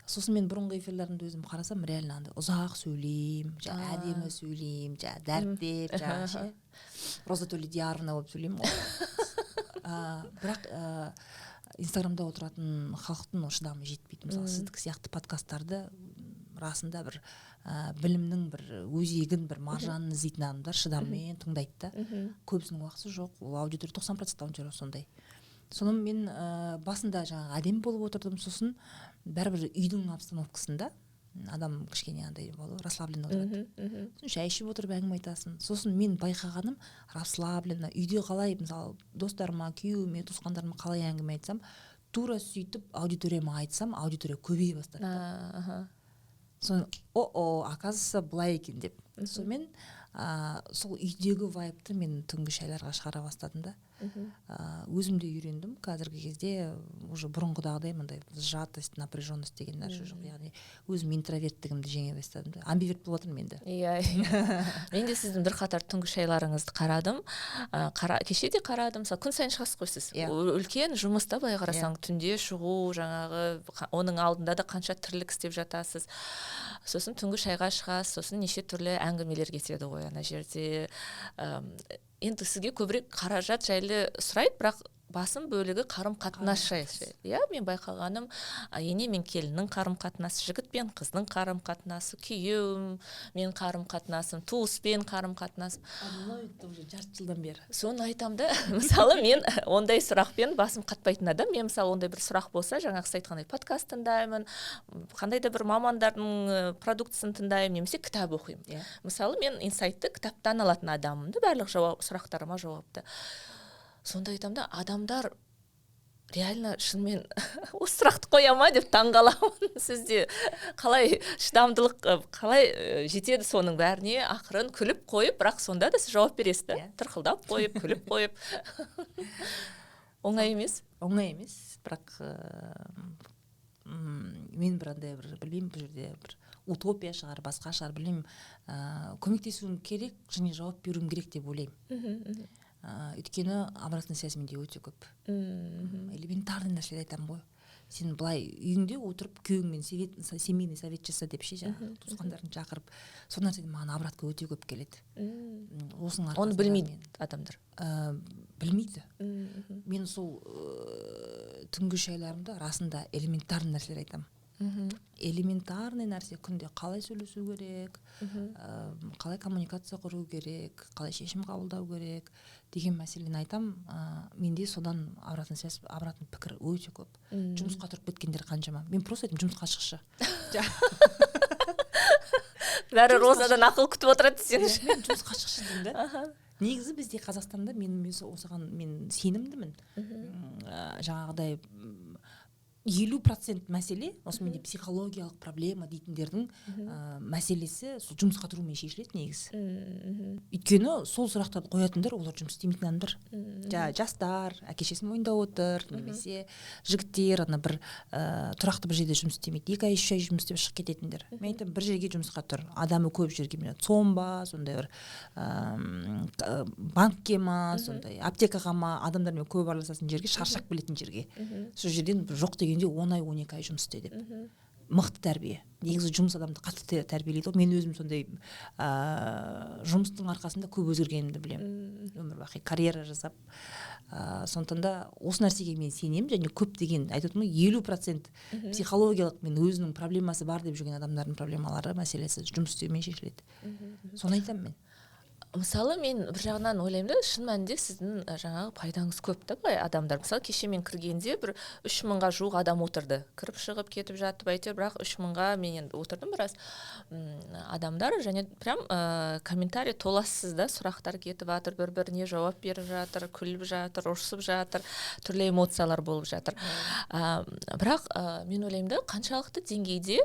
Сосын мен бұрынғы эфирлерімді өзім қарасам, реально андай ұзақ сөйлеймін, жаңағы әдемі сөйлеймін, жаңағы дәріптеп, жаңағы ше, Роза Төледияровна болып сөйлеймін ғой. Бірақ Инстаграмда отыратын халықтың ол шыдамы жетпейді. Мысалы, сіздікі сияқты подкасттарды расында бір білімнің бір өзегін, бір маржанын іздейтін адамдар шыдаммен тыңдайды да. Көбісінің уақыты жоқ. Ол аудитория, 90% аудитория сондай. Соны мен басында жаңағы әдемі болып отырдым. Сосын бәрібір үйдің обстановкасында адам кішкене андай болады ғой, расслабленно отырады. мхм, мхм. Сосын шай ішіп отырып әңгіме айтасың. Сосын мен байқағаным, расслабленно үйде қалай, мысалы, достарыма, күйеуіме, туысқандарыма қалай әңгіме айтсам, тура сөйтіп аудиторияма айтсам, аудитория көбейе бастады да. Соны о о оказывается, былай екен деп. Сонымен сол үйдегі вайбты мен түнгі шайларға шығара бастадым да. Өзім де үйрендім. Қазіргі кезде уже бұрынғыдағыдай мындай сжатость, напряженность деген нәрсе жоқ. Яғни өзім интроверттігімді жеңе бастадым да, амбиверт болып жатырмын енді. Иә, мен де сіздің бірқатар түнгі шайларыңызды қарадым. Қара, кеше де қарадым. Мысалы, күн сайын шығасыз ғой сіз. Иә. Үлкен жұмыс та, былай қарасаң, түнде шығу, жаңағы оның алдында да қанша тірлік істеп жатасыз. Сосын түнгі шайға шығасыз, сосын неше түрлі әңгімелер кетеді ғой ана жерде. Енді сізге көбірек қаражат жайлы сұрайды, бірақ басым бөлігі қарым қатынас жайлы. Иә, мен байқағаным, ене мен келіннің қарым қатынасы, жігіт пен қыздың қарым қатынасы, күйеуім мен қарым қатынасым, туыспен қарым қатынасым. Уже жарты жылдан бері. Соны айтамын да. Мысалы, мен ондай сұрақпен басым қатпайтын адам. Мен, мысалы, ондай бір сұрақ болса, жаңағы сіз айтқандай, подкаст тыңдаймын, қандай да бір мамандардың продуктысын тыңдаймын немесе кітап оқимын. Мысалы, мен инсайтты кітаптан алатын адаммын да, барлық жауап, сұрақтарыма жауапты. Сонда айтамын да, адамдар Реально, шынымен осы сұрақты қоя ма деп таңғаламын. Сізде қалай шыдамдылық, қалай жетеді соның бәріне ақырын күліп қойып, бірақ сонда да сіз жауап бересіз да? Иә. Тырқылдап қойып, күліп қойып. Оңай емес. Оңай емес, бірақ мен бір андай бір, білмеймін, бұл жерде бір утопия шығар, басқа шығар, білмеймін, көмектесуім керек және жауап беруім керек деп ойлаймын. Өйткені обратная связь менде өте көп. Элементарный нәрселер айтамын ғой: сен былай үйіңде отырып күйеуіңмен совет, семейный совет жаса деп ше, жаңағы туысқандарын шақырып. Сол нәрседен маған обратка өте көп келеді. Осының Оны арқасында білмейді мен- адамдар. Білмейді. Мен сол түнгі шайларымда расында элементарный нәрселер айтамын. Элементарный нәрсе: күнде қалай сөйлесу керек, қалай коммуникация құру керек, қалай шешім қабылдау керек деген мәселені айтамын. Менде содан обратная связь, обратный пікір өте көп. Жұмысқа тұрып кеткендер қаншама. Мен просто айтамын: жұмысқа шықшы. Бәрі Розадан ақыл күтіп отырады десеңізші. Иә, мен жұмысқа шықшы деймін да. Негізі бізде Қазақстанда мен осыған мен сенімдімін. Жаңағыдай 50% мәселе осы менде психологиялық проблема дейтіндердің мәселесі сол жұмысқа тұрумен шешіледі негізі. Өйткені сол сұрақтарды қоятындар олар жұмыс істемейтін адамдар, жаңағы жастар, әке шешесін мойындап отыр немесе жігіттер ана бір тұрақты бір жерде жұмыс істемейді, 2 ай, 3 ай жұмыс істеп шығып кететіндер. Мен айтамын: бір жерге жұмысқа тұр, адамы көп жерге, міне, ЦОН ба, сондай бір банкке ма, сондай аптекаға ма, адамдармен көп араласатын жерге, шаршап келетін жерге, сол жерден бір жоқ дегенде 10 ай, 12 ай жұмыс істе деп. Мықты тәрбие негізі, жұмыс адамды қатты тәрбиелейді ғой. Мен өзім сондай жұмыстың арқасында көп өзгергенімді білемін, өмір бақи карьера жасап. Сондықтан да осы нәрсеге мен сенемін және көптеген, айтып отырмын ғой, 50% психологиялық мен өзінің проблемасы бар деп жүрген адамдардың проблемалары, мәселесі жұмыс істеумен шешіледі. Соны айтамын мен. Мысалы, мен бір жағынан ойлаймын да, шын мәнінде сіздің жаңағы пайдаңыз көп та былай адамдар. Мысалы, кеше мен кіргенде бір 3000-ға жуық адам отырды, кіріп шығып кетіп жатып әйтеуір, бірақ 3000-ға мен енді отырдым біраз. Адамдар және прям комментарий толассыз да, сұрақтар кетіп жатыр, бір біріне жауап беріп жатыр, күліп жатыр, ұрысып жатыр, түрлі эмоциялар болып жатыр. Бірақ мен ойлаймын да, қаншалықты деңгейде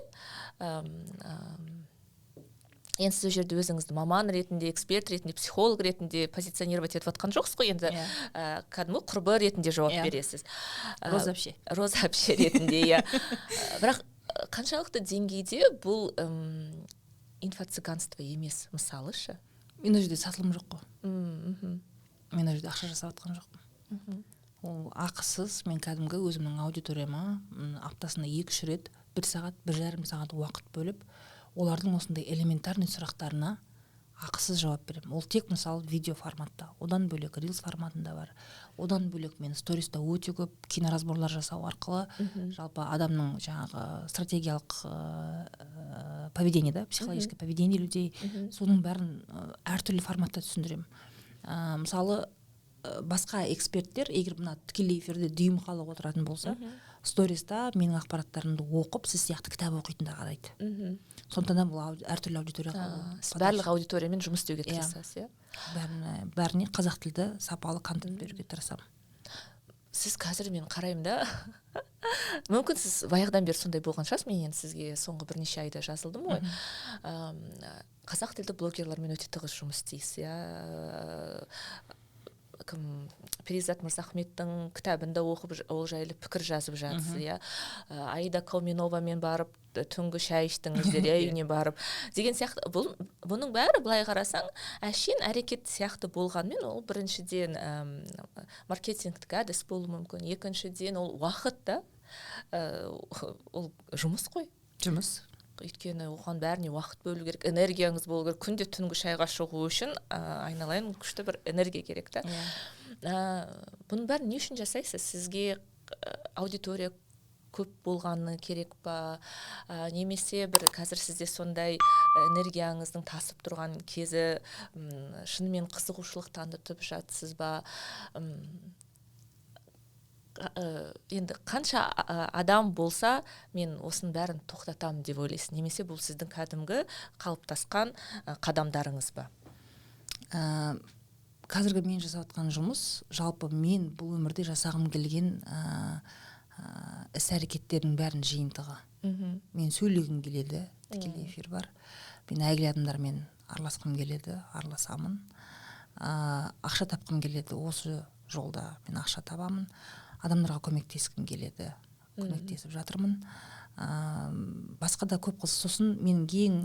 енді сіз ол жерде өзіңізді маман ретінде, эксперт ретінде, психолог ретінде позиционировать етіп жатқан жоқсыз ғой енді. Иә. Кәдімгі құрбы ретінде жауап Иә. бересіз. Роза әпше. Роза әпше ретінде, иә. Бірақ қаншалықты деңгейде бұл инфо-цыганство емес, мысалы ше? Мен ол жерде сатылым жоқ қой. Мен ол жерде ақша жасап жатқан жоқпын. Ол ақысыз. Мен кәдімгі өзімнің аудиторияма аптасына екі үш рет бір сағат, 1,5 сағат уақыт бөліп, олардың осындай элементарный сұрақтарына ақысыз жауап беремін. Ол тек, мысалы, видео форматта, одан бөлек рилс форматында бар, одан бөлек мен сториста өте көп киноразборлар жасау арқылы жалпы адамның жаңағы стратегиялық поведение да, психологическое поведение людей, соның бәрін әртүрлі форматта түсіндіремін. Мысалы, басқа эксперттер егер мына тікелей эфирде дүйім халық отыратын болса, сториста менің ақпараттарымды оқып, сіз сияқты кітап оқитындар қарайды. Сондықтан да бұл әртүрлі аудиторияға ол Сіз подача. барлық аудиториямен жұмыс істеуге Иә. тырысасыз, иә? Бәріне қазақ тілді сапалы контент беруге тырысамын. Сіз қазір, мен қараймын да, мүмкін, сіз баяғыдан бері сондай болған шығарсыз, мен енді сізге соңғы бірнеше айда жазылдым ғой. Қазақ тілді блогерлармен өте тығыз жұмыс істейсіз, иә. Кім, Перизат Мырзахметтің кітабын да оқып, ол жайлы пікір жазып жатсыз, иә. Аида Кауменовамен барып түнгі шай іштіңіздер, иә, үйіне барып деген сияқты. Бұл, бұның бәрі былай қарасаң әшейін әрекет сияқты болғанымен, ол біріншіден маркетингтік әдіс болуы мүмкін, екіншіден ол уақыт та. Ол жұмыс қой. Жұмыс. Өйткені оған бәріне уақыт бөлу керек, энергияңыз болу керек. Күнде түнгі шайға шығу үшін, айналайын, күшті бір энергия керек та. Бұның бәрін не үшін жасайсыз? Сізге аудитория көп болғаны керек па, немесе бір қазір сізде сондай энергияңыздың тасып тұрған кезі, шынымен қызығушылық танытып жатсыз ба? Енді қанша адам болса, мен осының бәрін тоқтатамын деп ойлайсыз, немесе бұл сіздің кәдімгі қалыптасқан қадамдарыңыз ба? Ә, Қазіргі мен жасап жатқан жұмыс, жалпы мен бұл өмірде жасағым келген іс әрекеттердің бәрінің жиынтығы. Мен сөйлегім келеді, тікелей эфир бар, мен әйгілі адамдармен араласқым келеді, араласамын. Ақша тапқым келеді, осы жолда мен ақша табамын. Адамдарға көмектескім келеді, көмектесіп жатырмын. Басқа да көп қыз. Сосын менің ең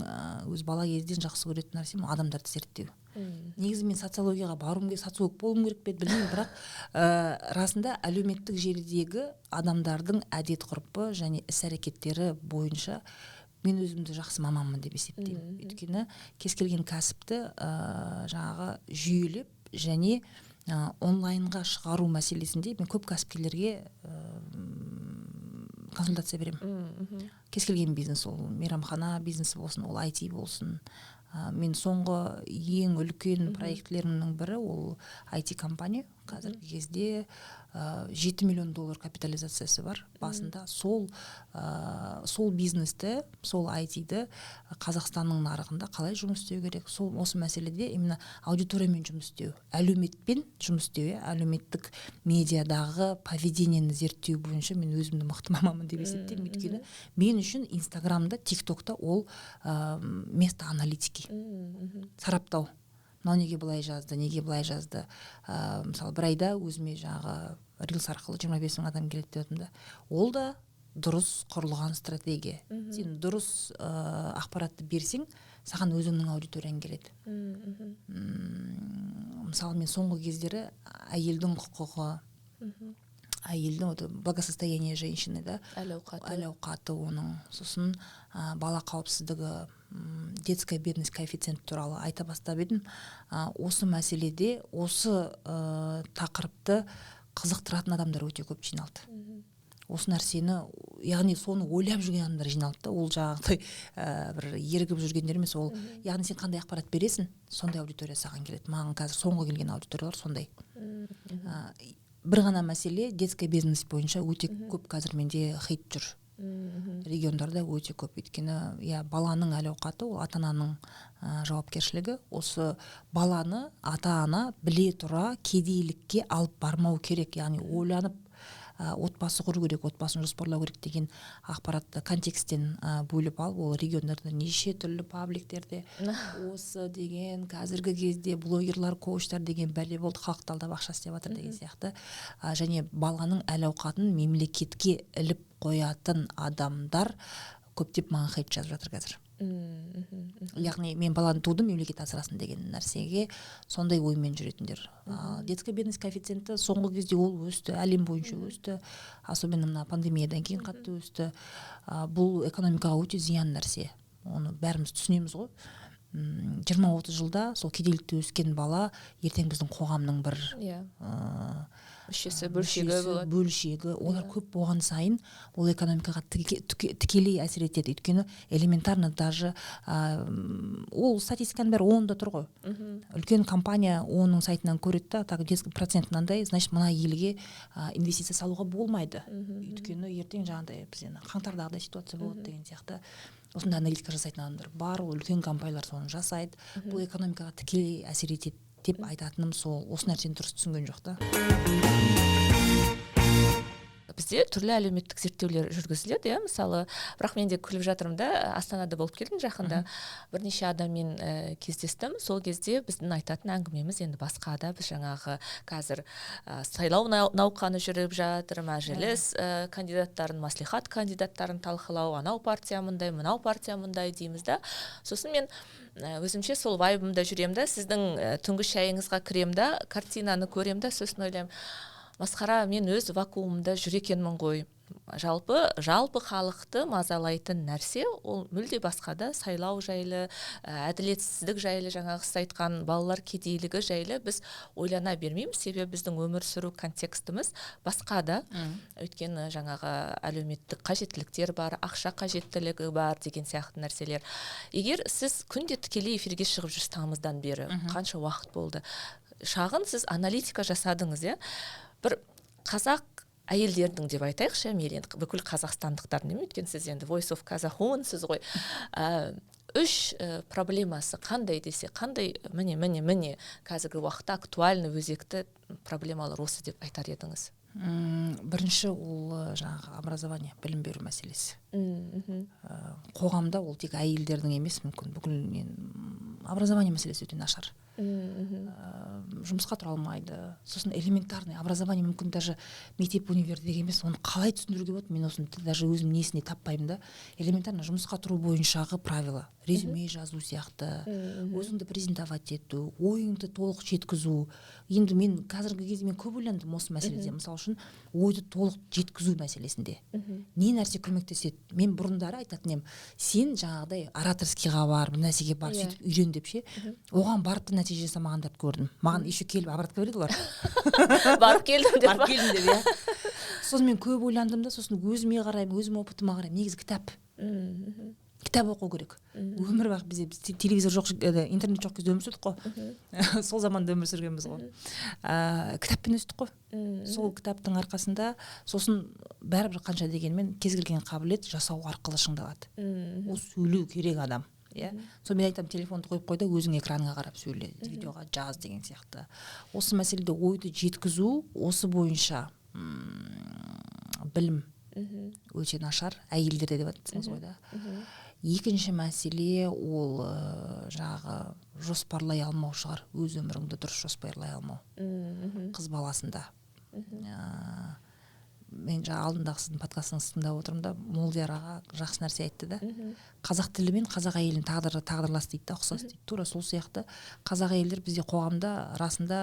өз бала кезден жақсы көретін нәрсем — адамдарды зерттеу. Негізі мен социологияға баруым керек, социолог болуым керек пе еді, білмеймін, бірақ расында әлеуметтік желідегі адамдардың әдет ғұрпы және іс әрекеттері бойынша мен өзімді жақсы маманмын деп есептеймін. Өйткені кез келген кәсіпті жаңағы жүйелеп және онлайнға шығару мәселесінде мен көп кәсіпкерлерге консультация беремін. Кез келген бизнес, ол мейрамхана бизнесі болсын, ол IT болсын. Мен соңғы ең үлкен проектілерімнің бірі — ол IT компания. Қазіргі кезде 7 миллион доллар капитализациясы бар басында. Сол бизнесті, сол IT-ді Қазақстанның нарығында қалай жұмыс істеу керек, сол осы мәселеде именно аудиториямен жұмыс істеу, әлеуметпен жұмыс істеу, иә, әлеуметтік медиадағы поведениені зерттеу бойынша мен өзімді мықты маманмын деп есептеймін. Өйткені мен үшін Инстаграмда, Тик Токта ол место аналитики, сараптау: мынау неге былай жазды, неге былай жазды. Мысалы, бір айда өзіме жаңағы рилс арқылы 25 000 адам келеді деп жатырмын да. Ол да дұрыс құрылған стратегия. Сен дұрыс ақпаратты берсең, саған өзіңнің аудиторияң келеді. Мысалы, мен соңғы кездері әйелдің құқығы, әйелдің вот благосостояние женщины да, әл ауқаты. Әл ауқаты оның, сосын бала қауіпсіздігі, детская бедность коэффициент туралы айта бастап едім. Осы мәселеде осы тақырыпты қызықтыратын адамдар өте көп жиналды. Осы нәрсені, яғни соны ойлап жүрген адамдар жиналды да. Ол жаңағыдай бір ерігіп жүргендер емес. Ол, яғни сен қандай ақпарат бересің, сондай аудитория саған келеді. Маған қазір соңғы келген аудиториялар сондай. Бір ғана мәселе, детская бедность бойынша өте көп қазір менде хейт жүр, региондарда өте көп. Өйткені, иә, баланың әл ауқаты — ол ата ананың жауапкершілігі. Осы баланы ата ана біле тұра кедейлікке алып бармау керек, яғни ойланып отбасы құру керек, отбасын жоспарлау керек деген ақпаратты контексттен бөліп алып, ол региондарда неше түрлі пабликтерде осы деген, қазіргі кезде блогерлар, коучтар деген бәле болды, халықты алдап ақша істеп жатыр деген сияқты. Және баланың әл ауқатын мемлекетке іліп қоятын адамдар көптеп маған хейт жазып жатыр қазір. Яғни мен баланы тудым, мемлекет асырасын деген нәрсеге, сондай оймен жүретіндер. Детская бедность коэффициенті соңғы кезде ол өсті, әлем бойынша өсті, особенно мына пандемиядан кейін қатты өсті. Бұл экономикаға өте зиян нәрсе, оны бәріміз түсінеміз ғой. 20-30 жылда сол кедейлікте өскен бала ертең біздің қоғамның бір мүшесі, бөлшегі мүшесі, болады. Бөлшегі. Олар көп болған сайын ол экономикаға тікелей әсер етеді. Өйткені элементарно даже ол статистиканың бәрі ООН-да тұр ғой. Үлкен компания ООН-ның сайтынан көреді да: так, детский процент мынандай, значит, мына елге инвестиция салуға болмайды, өйткені ертең жаңағыдай бізде ана қаңтардағыдай ситуация болады деген сияқты. Осындай аналитика жасайтын адамдар бар, ол үлкен компаниялар соны жасайды. Бұл экономикаға тікелей әсер етеді деп айтатыным сол, осы нәрсені дұрыс түсінген жоқ та. Бізде түрлі әлеуметтік зерттеулер жүргізіледі, иә, мысалы. Бірақ мен де күліп жатырмын да. Астанада болып келдім жақында, бірнеше адаммен кездестім. Сол кезде біздің айтатын әңгімеміз енді басқа да. Біз жаңағы қазір сайлау науқаны жүріп жатыр, мәжіліс кандидаттарын, мәслихат кандидаттарын талқылау, анау партия мындай, мынау партия мындай дейміз да. Сосын мен өзімше сол вайбымда жүремін да, сіздің түнгі шайыңызға кіремін да, картинаны көремін да, сосын ойлаймын: масқара, мен өз вакуумымда жүр екенмін ғой. Жалпы халықты мазалайтын нәрсе ол мүлде басқа да. Сайлау жайлы, әділетсіздік жайлы, жаңағы сіз айтқан балалар кедейлігі жайлы біз ойлана бермейміз, себебі біздің өмір сүру контекстіміз басқа да. Өйткені жаңағы әлеуметтік қажеттіліктер бар, ақша қажеттілігі бар деген сияқты нәрселер. Егер сіз күнде тікелей эфирге шығып жүрсіз, тамыздан бері қанша уақыт болды, шағын сіз аналитика жасадыңыз, иә, бір қазақ әйелдердің деп айтайықшы, мейлі енді бүкіл қазақстандықтардың демеймін, өйткені сіз енді Voice of Kazakh Women-сіз ғой. Үш проблемасы қандай десе, қандай, міне, міне, міне, қазіргі уақытта актуальный, өзекті проблемалар осы деп айтар едіңіз? Бірінші ол жаңағы образование, білім беру мәселесі. Қоғамда ол тек әйелдердің емес, мүмкін бүкіл образование мәселесі өте нашар. Жұмысқа тұра алмайды. Сосын элементарный образование, мүмкін даже мектеп, универдегі емес, оны қалай түсіндіруге болады, мен осыны даже өзім несіне таппаймын да. Элементарно жұмысқа тұру бойыншағы правила, резюме жазу сияқты, өзіңді презентовать ету, ойыңды толық жеткізу. Енді мен қазіргі кезде мен көп ойландым осы мәселеде. Мысалы үшін, ойды толық жеткізу мәселесінде не нәрсе көмектеседі? Мен бұрындары айтатын едім: сен жаңағыдай ораторскийға бар, бір нәрсеге бар, сөйтіп үйрен деп ше. Оған барып та нәтиже жасамағандарды көрдім. Маған еще келіп обратка береді олар. Барып келдім деп. Барып келдім деп, иә. Сосын мен көп ойландым да, сосын өзіме қараймын, өзім опытыма қараймын. Негізі кітап, кітап оқу керек. Өмір бақи бізде, біз телевизор жоқ, интернет жоқ кезде өмір сүрдік қой, сол заманда өмір сүргенбіз ғой, кітаппен өстік қой. Сол кітаптың арқасында. Сосын бәрібір қанша дегенмен кез келген қабілет жасау арқылы шыңдалады. Ол сөйлеу керек адам, иә. Сол мен айтамын: телефонды қойып қой да, өзің экраныңа қарап сөйле, видеоға жаз деген сияқты. Осы мәселеде ойды жеткізу, осы бойынша білім өте нашар әйелдерде деп жатсыңыз ғой да. Екінші мәселе ол жаңағы жоспарлай алмау шығар, өз өміріңді дұрыс жоспарлай алмау қыз баласында. Мен жаңа алдындағы сіздің подкастыңызды тыңдап отырмын да, Молдияр аға жақсы нәрсе айтты да: қазақ тілі мен қазақ әйелінің тағдыры тағдырлас дейді да, ұқсас дейді. Тура сол сияқты қазақ әйелдер бізде қоғамда расында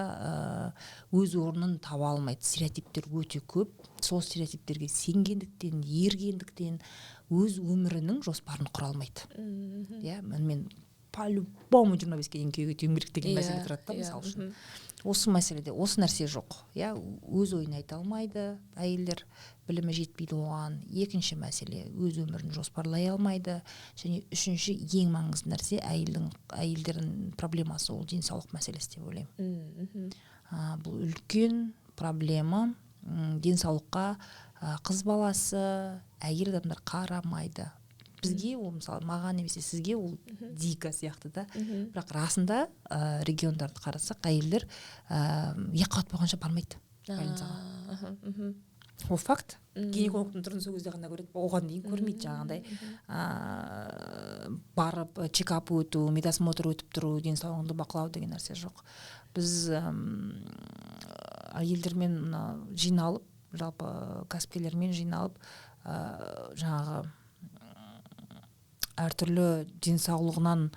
өз орнын таба алмайды. Стереотиптер өте көп. Сол стереотиптерге сенгендіктен, ергендіктен өз өмірінің жоспарын құра алмайды, иә. Мен по любому 25-ке дейін күйеуге тиюім керек деген мәселе тұрады да. Мысалы үшін, осы мәселеде осы нәрсе жоқ, иә. Өз ойын айта алмайды әйелдер, білімі жетпейді оған. Екінші мәселе, өз өмірін жоспарлай алмайды. Және үшінші ең маңызды нәрсе, әйелдердің проблемасы ол денсаулық мәселесі деп ойлаймын. Бұл үлкен проблема. Денсаулыққа қыз баласы, әйел адамдар қарамайды. Бізге ол, мысалы, маған немесе сізге ол дико сияқты да, бірақ расында региондарды қарасақ, әйелдер екі қабат болғанша бармайды больницаға. Ол факт. Гинекологтың түрін сол кезде ғана көреді, оған дейін көрмейді. Жаңағындай барып чекап өту, медосмотр өтіп тұру, денсаулығыңды бақылау деген нәрсе жоқ. Біз әйелдермен мына жиналып, жалпы кәсіпкерлермен жиналып, жаңағы әртүрлі денсаулығынан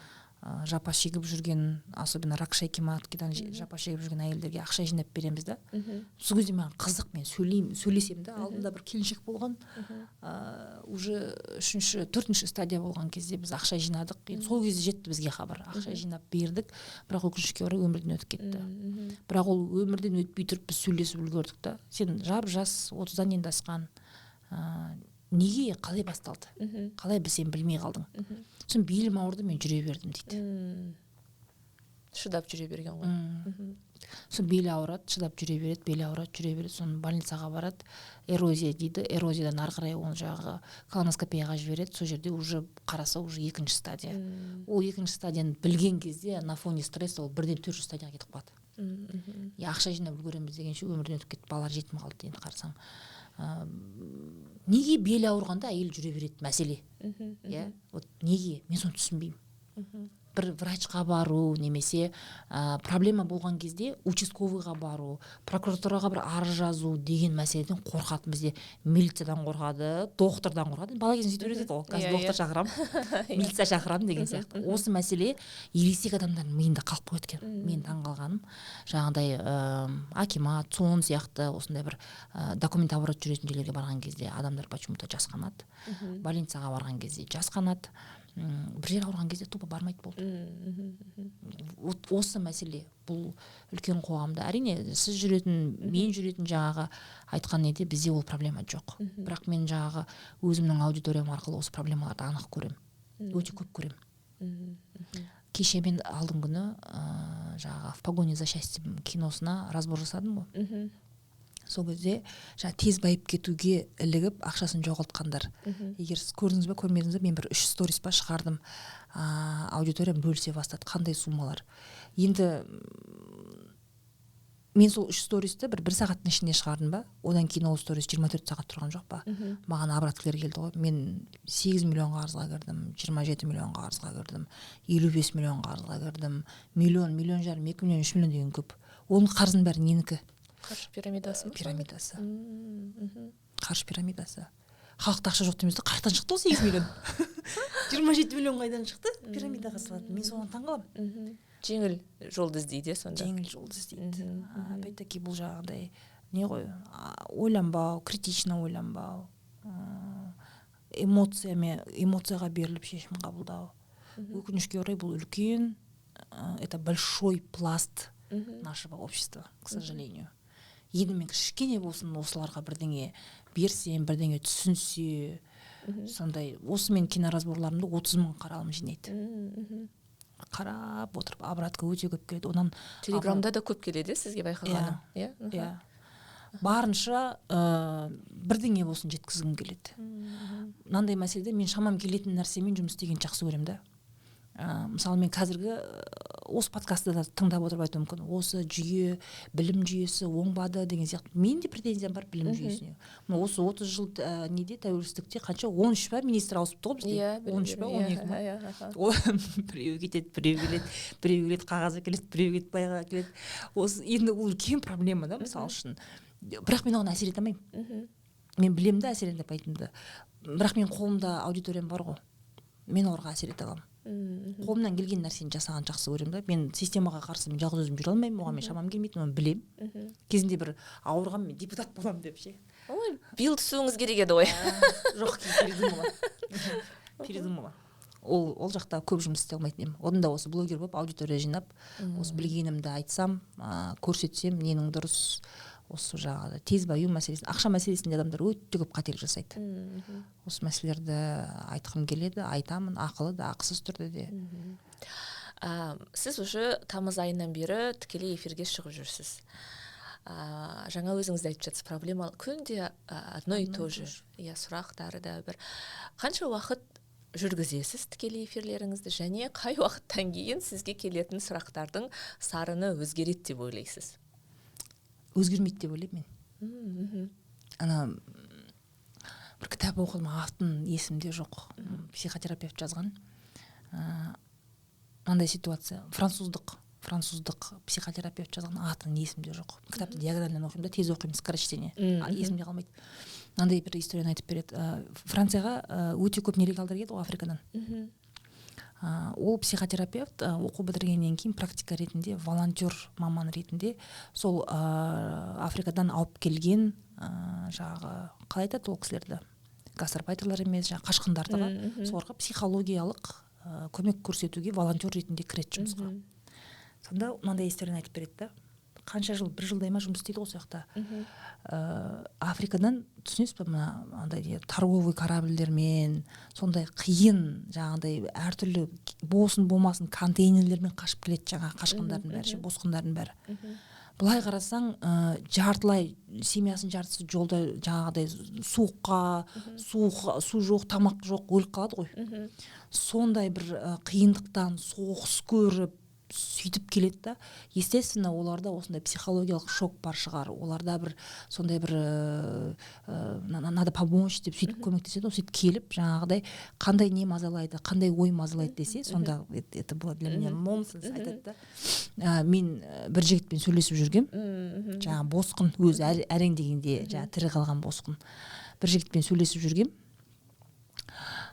жапа шегіп жүрген, особенно рак шейки маткидан жапа шегіп жүрген әйелдерге ақша жинап береміз да. Сол кезде маған қызық, мен сөйлеймін, сөйлесемін да. Алдында бір келіншек болған, уже үшінші, төртінші стадия болған кезде біз ақша жинадық. Енді сол кезде жетті бізге хабар, ақша жинап бердік, бірақ өкінішке орай өмірден өтіп кетті. Бірақ ол өмірден өтпей тұрып біз сөйлесіп үлгердік та: сен жап жас, 30-дан енді асқан, неге, қалай басталды, қалай біз сен білмей қалдың? Сосын белім ауырды, мен жүре бердім дейді. Шыдап жүре берген ғой. Сосын белі ауырады, шыдап жүре береді, белі ауырады, жүре береді. Сосын больницаға барады, эрозия дейді. Эрозиядан ары қарай оны жаңағы колоноскопияға жібереді. Сол жерде уже қараса, уже екінші стадия. Ол екінші стадияны білген кезде на фоне стресса ол бірден төртінші стадияға кетіп қалады. И ақша жинап үлгереміз дегенше өмірден өтіп кетті, балалар жетім қалды. Енді қарасаң, неге белі ауырғанда әйел жүре береді мәселе, иә? Вот неге, мен соны түсінбеймін. Бір врачқа бару немесе проблема болған кезде участковыйға бару, прокуратураға бір арыз жазу деген мәселеден қорқады. Бізде милициядан қорқады, доктордан қорқады. Бала кезінен сөйтіп үйретеді ғой: қазір доктор шақырамын, милиция шақырамын деген сияқты. Осы мәселе ересек адамдардың миында қалып қояды екен. Мен таңқалғаным, жаңағыдай акимат, ЦОН сияқты осындай бір документ оборот жүретін жерлерге барған кезде адамдар почему то жасқанады, больницаға барған кезде жасқанады, бір жер ауырған кезде тупо бармайды болды. Вот осы мәселе, бұл үлкен қоғамда, әрине, сіз жүретін, мен жүретін, жаңағы айтқан неде бізде ол проблема жоқ. Бірақ мен жаңағы өзімнің аудиториям арқылы осы проблемаларды анық көремін, өте көп көремін. Кеше мен алдыңғы күні жаңағы «В погоне за счастьем» киносына разбор жасадым ғой. Сол кезде жаңа тез байып кетуге ілігіп, ақшасын жоғалтқандар. Егер сіз көрдіңіз бе, көрмедіңіз бе, мен бір үш сторис па шығардым, аудиториям бөлісе бастады, қандай суммалар. Енді мен сол үш стористі бір сағаттың ішінде шығардым ба, одан кейін ол сторис 24 сағат тұрған жоқ па, маған обраткілер келді ғой. Мен 8 миллион қарызға кірдім, 27 миллион қарызға кірдім, 55 миллион қарызға кірдім, миллион, миллион жарым, 2 миллион, 3 миллион деген көп. Оның қарыздың бәрі ненікі? Қаржы пирамидасы ма? Пирамидасы. Қаржы пирамидасы. Халықта ақша жоқ дейміз да, қаяқтан шықты ол 8 миллион, 27 миллион қайдан шықты пирамидаға салатын? Мен соған таңқаламын. Жеңіл жолды іздейді сонда. Жеңіл жолды іздейді. Опять таки бұл жаңағыдай не ғой, ойланбау, критично ойланбау, эмоцияға беріліп шешім қабылдау. Өкінішке орай, бұл үлкен, это большой пласт нашего общества, к сожалению. Енді мен кішкене болсын осыларға бірдеңе берсем, бірдеңе түсінсе, сондай. Осы мен киноразборларымды 30 мың қаралым жинайды, қарап отырып, обратка өте көп келеді одан. Телеграмда да көп келеді сізге, байқағаным, иә. Иә, барынша бірдеңе болсын жеткізгім келеді. Мынандай мәселеде мен шамам келетін нәрсемен жұмыс істегенді жақсы көремін да. Мысалы, мен қазіргі осы подкастты да тыңдап отырып айтуым мүмкін, осы жүйе, білім жүйесі оңбады деген сияқты. Менің де претензиям бар білім жүйесіне. Мына осы 30 жыл неде, тәуелсіздікте қанша, 13 па министр ауысыпты ғой бізде? 13 па, 12 ма? Біреу кетеді, біреу келеді, біреу келеді, қағаз әкеледі, біреу кетіп, байға әкеледі. Осы енді ол үлкен проблема да, мысалы үшін. Бірақ мен оған әсер ете алмаймын. Мен білемін да әсер ете алмайтынымды, бірақ менің қолымда аудиториям бар ғой, мен оларға әсер ете аламын. Қолымнан келген нәрсені жасағанды жақсы көремін да. Мен системаға қарсы мен жалғыз өзім жүре алмаймын, оған мен шамам келмейді, оны білемін. Кезінде бір ауырғанмын, мен депутат боламын деп ше. Ой, биыл түсуіңіз керек еді ғой. Жоқ, передумала, передумала. Ол жақта көп жұмыс істей алмайтын едім. Одан да осы блогер болып, аудитория жинап, осы білгенімді айтсам, көрсетсем, ненің дұрыс, осы жаңағы тез баю мәселесін, ақша мәселесінде адамдар өте көп қателік жасайды. Осы мәселелерді айтқым келеді, айтамын, ақылы да, ақысыз түрде де. Сіз уже тамыз айынан бері тікелей эфирге шығып жүрсіз. Жаңа өзіңіз де айтып жатсыз, проблема күнде одно и то же, иә, сұрақтары да бір. Қанша уақыт жүргізесіз тікелей эфирлеріңізді және қай уақыттан кейін сізге келетін сұрақтардың сарыны өзгереді деп ойлайсыз? Өзгермейді деп ойлаймын мен. Ана бір кітап оқыдым, атын есімде жоқ, психотерапевт жазған. Мынандай ситуация, француздық психотерапевт жазған, атын есімде жоқ. Кітапты диагональдан оқимын да, тез оқимын, скорочтение, есімде қалмайды. Мынандай бір историяны айтып береді. Францияға өте көп нелегалдар келді ғой Африкадан. Ол психотерапевт оқу бітіргеннен кейін практика ретінде, волонтер маман ретінде сол Африкадан алып келген, жаңағы қалай айтады ол кісілерді, гастарбайтерлер емес, жаңағы қашқындарды ғой, соларға психологиялық көмек көрсетуге волонтер ретінде кіреді жұмысқа. Сонда мынандай историяны айтып береді да. Қанша жыл, бір жылдай ма жұмыс істейді ғой сол жақта. Африкадан, түсінесіз ба, мына андай не, торговый корабльдермен, сондай қиын, жаңағыдай әртүрлі болсын болмасын контейнерлермен қашып келеді жаңағы қашқындардың бәрі ше, босқындардың бәрі. Былай қарасаң, жартылай семьясының жартысы жолда жаңағыдай суыққа, су жоқ, тамақ жоқ, өліп қалады ғой. Сондай бір қиындықтан, соғыс көріп, сөйтіп келеді да. Естественно, оларда осындай психологиялық шок бар шығар, оларда бір сондай бір надо помочь деп сөйтіп көмектеседі ғой. Сөйтіп келіп, жаңағыдай қандай не мазалайды, қандай ой мазалайды десе, сонда это было для меня нонсенс. Айтады да: мен бір жігітпен сөйлесіп жүргем, жаңағы босқын өзі, әрең дегенде жаңағы тірі қалған босқын. Бір жігітпен сөйлесіп жүргем,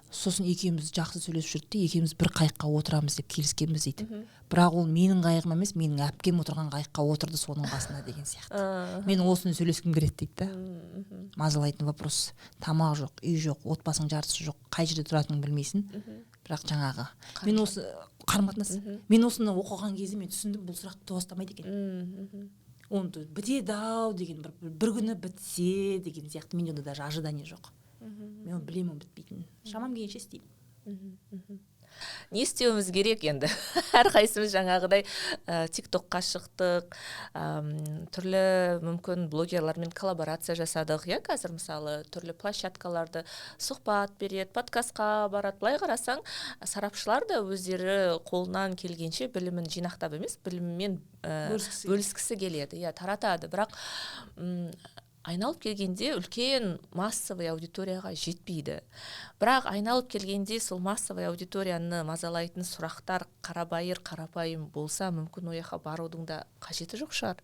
сосын екеуміз жақсы сөйлесіп жүрдік те, екеуміз бір қайыққа отырамыз деп келіскенбіз дейді. Бірақ ол менің қайығым емес, менің әпкем отырған қайыққа отырды соның қасына деген сияқты. Мен осыны сөйлескім келеді дейді да. Мазалайтын вопрос: тамақ жоқ, үй жоқ, отбасың жартысы жоқ, қай жерде тұратыныңды білмейсің. Бірақ жаңағы мен осы қарым қатынас, мен осыны оқыған кезде мен түсіндім, бұл сұрақ толастамайды екен. Оны бітеді ау деген, бір күні бітсе деген сияқты, менде онда даже ожидание жоқ. Мен оны білемін, оның бітпейтінін, шамам келгенше істеймін. Не істеуіміз керек енді? Әрқайсымыз жаңағыдай ТикТокқа шықтық, түрлі мүмкін блогерлармен коллаборация жасадық, иә. Қазір, мысалы, түрлі площадкаларды сұхбат береді, подкастқа барады. Былай қарасаң, сарапшылар да өздері қолынан келгенше білімін жинақтап емес, білімімен бөліскісі келеді, иә, таратады. Бірақ айналып келгенде үлкен массовый аудиторияға жетпейді. Бірақ айналып келгенде сол массовый аудиторияны мазалайтын сұрақтар қарабайыр, қарапайым болса, мүмкін, ол жаққа барудың да қажеті жоқ шығар.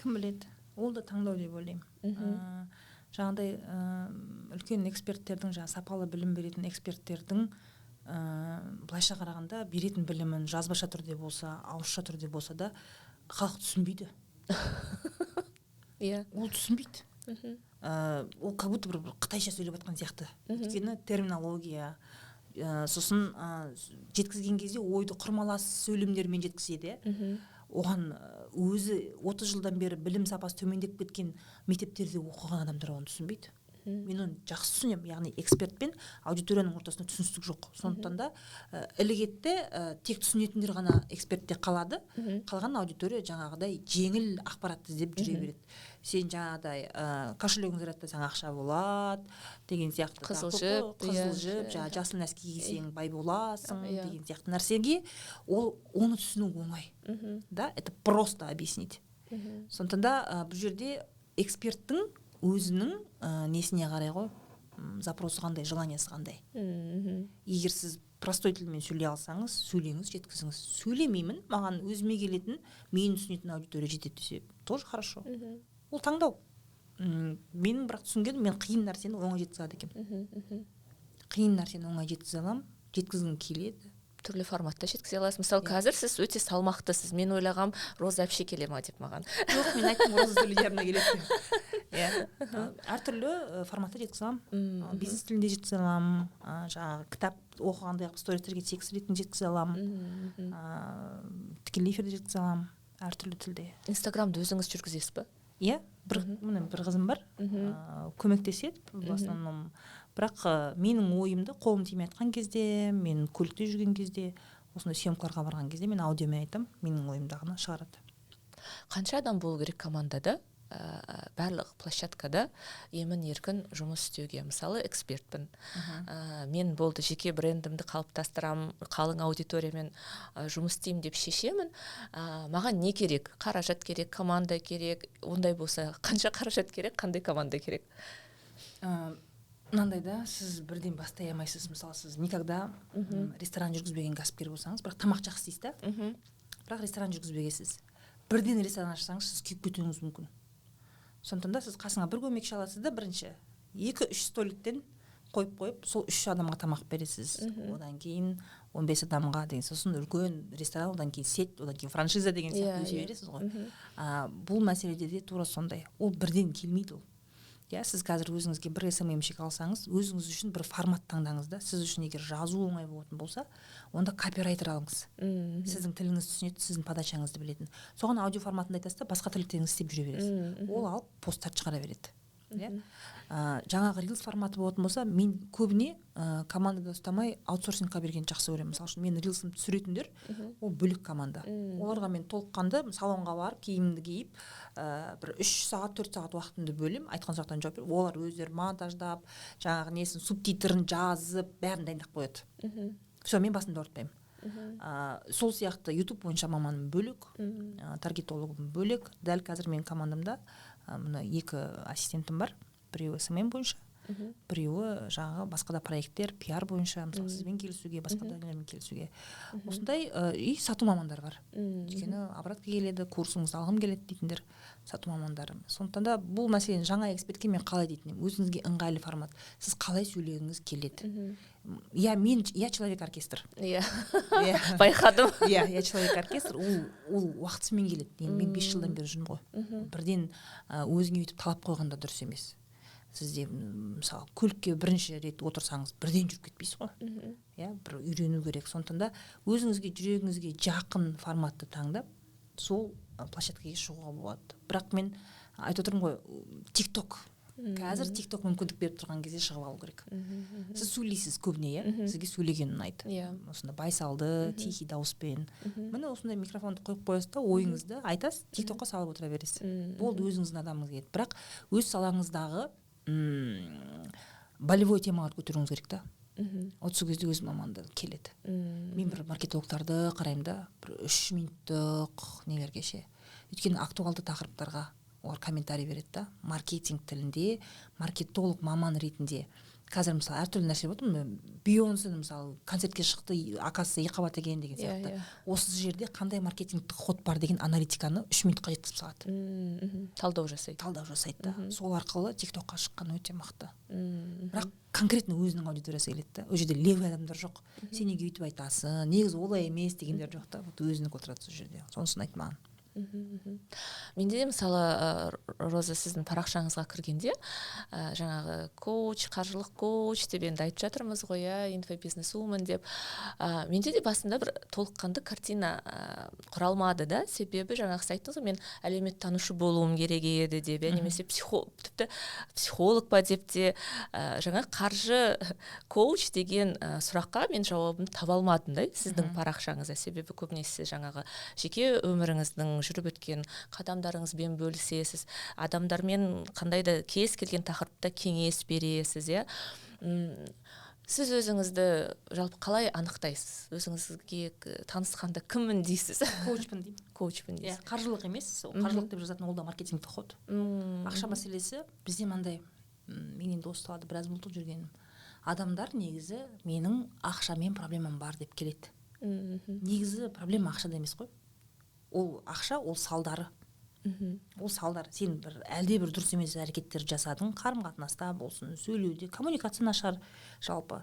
Кім біледі, ол да таңдау деп ойлаймын. Жаңағыдай үлкен эксперттердің, жаңағы сапалы білім беретін эксперттердің, былайша қарағанда, беретін білімін жазбаша түрде болса, ауызша түрде болса да, халық түсінбейді. Ол түсінбейді. Ол как будто бір қытайша сөйлеп жатқан сияқты, өйткені терминология, сосын жеткізген кезде ойды құрмалас сөйлемдермен жеткізеді, иә. Оған өзі 30 жылдан бері білім сапасы төмендеп кеткен мектептерде оқыған адамдар оны түсінбейді. Мен оны жақсы түсінемін. Яғни эксперт пен аудиторияның ортасында түсіністік жоқ. Сондықтан да ілігеді де, тек түсінетіндер ғана экспертте қалады, қалған аудитория жаңағыдай жеңіл ақпаратты іздеп жүре береді. Сен жаңағыдай кошелегіңді зарядтасаң, ақша болады деген сияқты. Қызыл жіп. Қызыл жіп, жаңағы жасыл носки кисең, бай боласың деген сияқты нәрсеге ол оны түсіну оңай да, это просто объяснить. Сондықтан да бұл жерде эксперттің өзінің несіне қарай ғой, запросы қандай, желаниясы қандай. Егер сіз простой тілмен сөйлей алсаңыз, сөйлеңіз, жеткізіңіз. Сөйлемеймін, маған өзіме келетін, мені түсінетін аудитория жетеді десе, тоже хорошо. Ол таңдау. Менің бірақ түсінгенім, мен қиын нәрсені оңай жеткізе алады екенмін. Қиын нәрсені оңай жеткізе аламын, жеткізгім келеді. Түрлі форматта жеткізе аласыз. Мысалы, қазір сіз өте салмақтысыз. Мен ойлағам, Роза әпше келе ма деп маған. Жоқ, мен айттым, Роза Төледияровна келеді деп, иә. Әртүрлі форматта жеткізе аламын. Бизнес тілінде жеткізе аламын, жаңағы кітап оқығандай қылып, стористерге текст ретінде жеткізе аламын, тікелей эфирде жеткізе аламын, әртүрлі тілде. Инстаграмды өзіңіз жүргізесіз ба? Иә, бір міне, бір қызым бар, көмектеседі в основном. Бірақ менің ойымды қолым тимей жатқан кезде, мен көлікте жүрген кезде, осындай съемкаларға барған кезде мен аудиомен айтамын, менің ойымдағыны шығарады. Қанша адам болу керек командада, барлық площадкада емін еркін жұмыс істеуге? Мысалы, экспертпін, мен болды, жеке брендімді қалыптастырамын, қалың аудиториямен жұмыс істеймін деп шешемін. Маған не керек? Қаражат керек, команда керек. Ондай болса, қанша қаражат керек, қандай команда керек? Мынандай да, сіз бірден бастай алмайсыз. Мысалы, сіз никогда ресторан жүргізбеген кәсіпкер болсаңыз, бірақ тамақ жақсы істейсіз да, бірақ ресторан жүргізбегенсіз, бірден ресторан ашсаңыз, сіз күйіп кетуіңіз мүмкін. Сондықтан да сіз қасыңа бір көмекші аласыз да, бірінші екі үш столиктен қойып қойып, сол үш адамға тамақ бересіз, одан кейін 15 адамға деген, сосын үлкен ресторан, одан кейін сеть, одан кейін франшиза деген сияқты өсе бересіз ғой. Бұл мәселеде де тура сондай, ол бірден келмейді ол, иә. Сіз қазір өзіңізге бір СММщик алсаңыз, өзіңіз үшін бір формат таңдаңыз да. Сіз үшін егер жазу оңай болатын болса, онда копирайтер алыңыз, сіздің тіліңізді түсінеді, сіздің подачаңызды білетін. Соған аудио форматында айтасыз да, басқа тірліктеріңізді істеп жүре бересіз. Ол алып, посттарды шығара береді, иә. Жаңағы рилс форматы болатын болса, мен көбіне командада ұстамай, аутсорсингқа бергенді жақсы көремін. Мысалы үшін, менің рилсымды түсіретіндер ол бөлек команда. Оларға мен толыққанды салонға барып, киімімді киіп, бір 3 сағат, 4 сағат уақытымды бөлемін, айтқан сұрақтан жауап беріп, олар өздері монтаждап, жаңағы несін, субтитрін жазып, бәрін дайындап қояды. Все, мен басымды ауыртпаймын. Сол сияқты Ютуб бойынша маманым бөлек, таргетологым бөлек. Дәл қазір менің командамда мына екі ассистентім бар: біреуі СММ бойынша, біреуі жаңағы басқа да проекттер, пиар бойынша, мысалы, сізбен келісуге, басқа да нелермен келісуге, осындай. И сату мамандары бар, өйткені обратка келеді, курсыңызды алғым келеді дейтіндер, сату мамандары. Сондықтан да бұл мәселені жаңа экспертке мен қалай дейтін едім: өзіңізге ыңғайлы формат, сіз қалай сөйлегіңіз келеді. Иә, мен, я человек оркестр. Иә. Иә. Байқадым. Иә, я человек оркестр. Ол уақытысымен келеді. Енді мен 5 жылдан бері жүрмін ғой. Бірден өзіңе өйтіп талап қойған да дұрыс емес. Сізде, мысалы, көлікке бірінші рет отырсаңыз, бірден жүріп кетпейсіз ғой, иә, бір үйрену керек. Сондықтан да өзіңізге, жүрегіңізге жақын форматты таңдап, сол площадкаға шығуға болады. Бірақ мен айтып отырмын ғой, Тик Ток Қазір ТикТок мүмкіндік беріп тұрған кезде шығып алу керек. Сіз сөйлейсіз көбіне, иә, сізге сөйлеген ұнайды, осындай байсалды, тихий дауыспен. Міне, осындай микрофонды қойып қоясыз да, ойыңызды айтасыз, ТикТокқа салып отыра бересіз. Болды, өзіңіздің адамыңыз келеді. Бірақ өз салаңыздағы болевой темаларды көтеруіңіз керек та. Вот сол кезде өз маманды келеді. Мен бір маркетологтарды қараймын да, бір 3 минуттық нелерге ше, өйткені актуалды тақырыптарға олар комментарий береді да, маркетинг тілінде. Маркетолог маман ретінде қазір, мысалы, әртүрлі нәрсе болады. Бейонсе, мысалы, концертке шықты, оказывается, екі қабат екен деген сияқты. Осы жерде қандай маркетингтік ход бар деген аналитиканы 3 минутқа жеткізіп салады. Талдау жасайды. Талдау жасайды да, сол арқылы ТикТокқа шыққан өте мықты. Бірақ конкретно өзінің аудиториясы келеді да, ол жерде левый адамдар жоқ, «Сен неге өйтіп айтасың, негізі олай емес» дегендер жоқ та. Вот өзінікі отырады сол жерде, сонысын айт маған. Менде де, мысалы, Роза, сіздің парақшаңызға кіргенде, жаңағы коуч, қаржылық коуч деп енді айтып жатырмыз ғой, иә, инфобизнесвумен деп, менде де басында бір толыққанды картина құралмады да. Себебі жаңағы сіз айттыңыз ғой, мен әлеуметтанушы болуым керек еді деп, иә, немесе тіпті психолог па деп те. Жаңа қаржы коуч деген сұраққа мен жауабын таба алмадым да сіздің парақшаңызда. Себебі көбінесе жаңағы жеке өміріңіздің жүріп өткен қадамдарыңызбен бөлісесіз, адамдармен қандай да кез келген тақырыпта кеңес бересіз, иә. Сіз өзіңізді жалпы қалай анықтайсыз? Өзіңізге танысқанда кіммін дейсіз? Коучпын деймін. Коучпын дейсіз. Иә, қаржылық емес. Ол қаржылық деп жазатын, ол да маркетингтік ход. Ақша мәселесі бізде мынандай, мен енді осы салада біраз болды жүргенім, адамдар негізі «Менің ақшамен проблемам бар» деп келеді. Негізі проблема ақшада емес қой, ол ақша, ол салдары. Ол салдар. Сен бір әлде бір дұрыс емес әрекеттер жасадың, қарым қатынаста болсын, сөйлеуде, коммуникация нашар, жалпы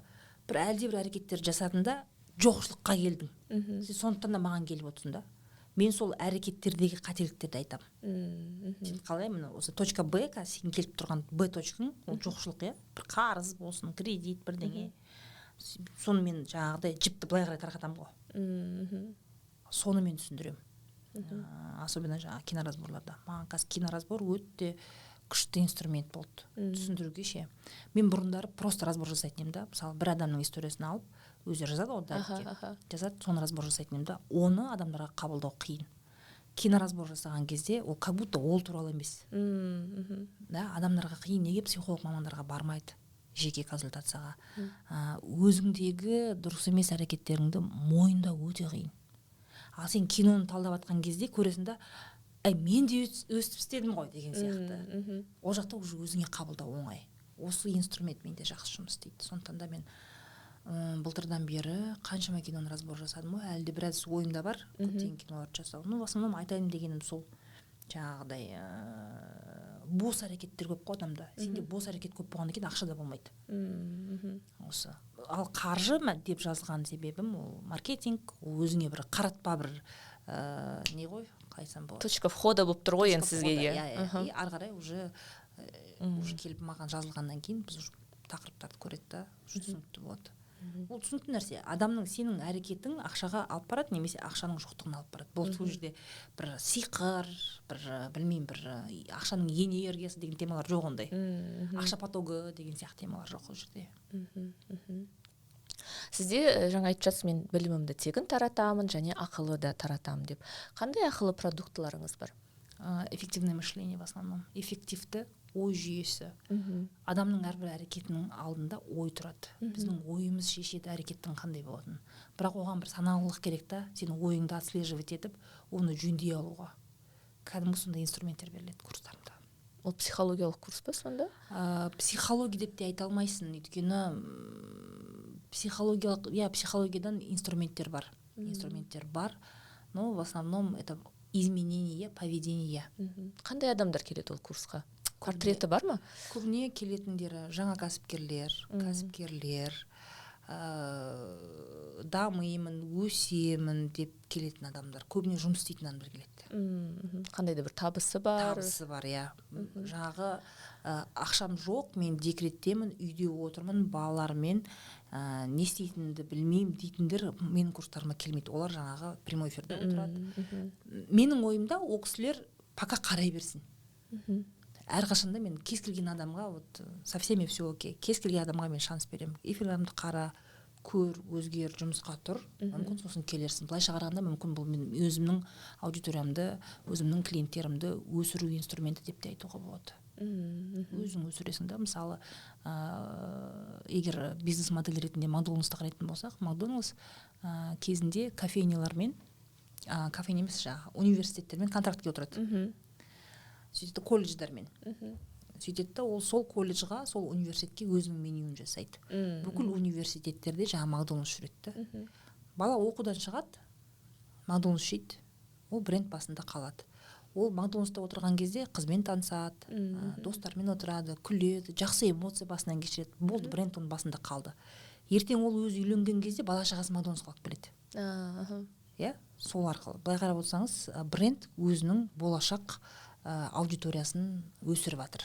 бір әлде бір әрекеттер жасадың да, жоқшылыққа келдің. Сен сондықтан да маған келіп отырсың да, мен сол әрекеттердегі қателіктерді айтамын. Сен қалай, міне, осы точка Б, қазір сен келіп тұрған Б точкаң, ол жоқшылық, иә, бір қарыз болсын, кредит, бірдеңе. Соны мен жаңағыдай жіпті былай қарай тарқатамын ғой. Соны мен түсіндіремін. Особенно жаңағы киноразборларда. Маған қазір киноразбор өте күшті инструмент болды түсіндіруге ше. Мен бұрындары просто разбор жасайтын едім да. Мысалы, бір адамның историясын алып, өздері жазады ғой, дайректке жазады, соны разбор жасайтын едім да. Оны адамдарға қабылдау қиын. Киноразбор жасаған кезде ол как будто ол туралы емес да, адамдарға қиын. Неге психолог мамандарға бармайды жеке консультацияға? Өзіңдегі дұрыс емес әрекеттеріңді мойындау өте қиын. Ал сен киноны талдап жатқан кезде көресің да, «Әй, мен де өстіп істедім ғой» деген сияқты. Ол жақта уже өзіңе қабылдау оңай. Осы инструмент менде жақсы жұмыс істейді. Сондықтан да мен былтырдан бері қаншама киноны разбор жасадым ғой, әлі де біраз ойымда бар көптеген киноларды жасау. Ну, в основном айтайын дегенім сол, жаңағыдай бос әрекеттер көп қой адамда. Сенде бос әрекет көп болғаннан кейін ақша да болмайды. Осы. Ал қаржы деп жазған себебім, ол маркетинг, ол өзіңе бір қаратпа, бір не ғой, қалай айтсам болады? Точка входа болып тұр ғой енді сізге, иә. Иә, и ары қарай уже келіп, маған жазылғаннан кейін біз уже тақырыптарды көреді да, уже түсінікті болады. Ол түсінікті нәрсе: адамның, сенің әрекетің ақшаға алып барады немесе ақшаның жоқтығына алып барады. Болды. Сол жерде бір сиқыр, бір білмеймін, бір ақшаның энергиясы деген темалар жоқ ондай. Ақша потогы деген сияқты темалар жоқ ол жерде. Сізде жаңа айтып жатсыз, мен білімімді тегін таратамын және ақылы да таратамын деп. Қандай ақылы продуктыларыңыз бар? Эффективное мышление, в основном эффективті ой жүйесі. Адамның әрбір әрекетінің алдында ой тұрады. Біздің ойымыз шешеді әрекеттің қандай болатынын. Бірақ оған бір саналылық керек та, сен ойыңды отслеживать етіп, оны жөндей алуға. Кәдімгі сондай инструменттер беріледі курстарымда. Ол психологиялық курс па сонда? Психология деп те айта алмайсың, өйткені психологиялық, иә, психологиядан инструменттер бар, инструменттер бар, но в основном это изменение поведения. Қандай адамдар келеді ол курсқа? Портреті бар ма? Көбіне келетіндері жаңа кәсіпкерлер, кәсіпкерлер, дамимын, өсемін деп келетін адамдар. Көбіне жұмыс істейтін адамдар келеді. Қандай да бір табысы бар. Табысы бар, иә. Жаңағы ақшам жоқ, мен декреттемін, үйде отырмын балалармен, не істейтінімді білмеймін дейтіндер менің курстарыма келмейді. Олар жаңағы прямой эфирде отырады. Менің ойымда, ол кісілер пока қарай берсін. Әрқашанда мен кез келген адамға, вот со всеми все окей, кез келген адамға мен шанс беремін. Эфирлерімді қара, көр, өзгер, жұмысқа тұр, мүмкін, сосын келерсің. Былайша қарағанда, мүмкін, бұл мен өзімнің аудиториямды, өзімнің клиенттерімді өсіру инструменті деп те айтуға болады. Өзің өсіресің да. Мысалы, егер бизнес модель ретінде Макдональдсты қарайтын болсақ, Макдональдс кезінде кофейнялармен, кофейня емес, жаңағы университеттермен контрактке отырады. Сөйтеді, колледждармен. Сөйтеді да, ол сол колледжға, сол университетке өзінің менюін жасайды. Бүкіл университеттерде жаңағы Макдональдс жүреді да. Бала оқудан шығады, Макдональдс жейді, ол бренд басында қалады. Ол Макдональдста отырған кезде қызбен танысады, достарымен отырады, күледі, жақсы эмоция басынан кешіреді. Болды, бренд оның басында қалды. Ертең ол өзі үйленген кезде бала шағасын Макдональдсқа алып келеді. Иә, сол арқылы былай қарап отырсаңыз, бренд өзінің болашақ аудиториясын өсіріп жатыр.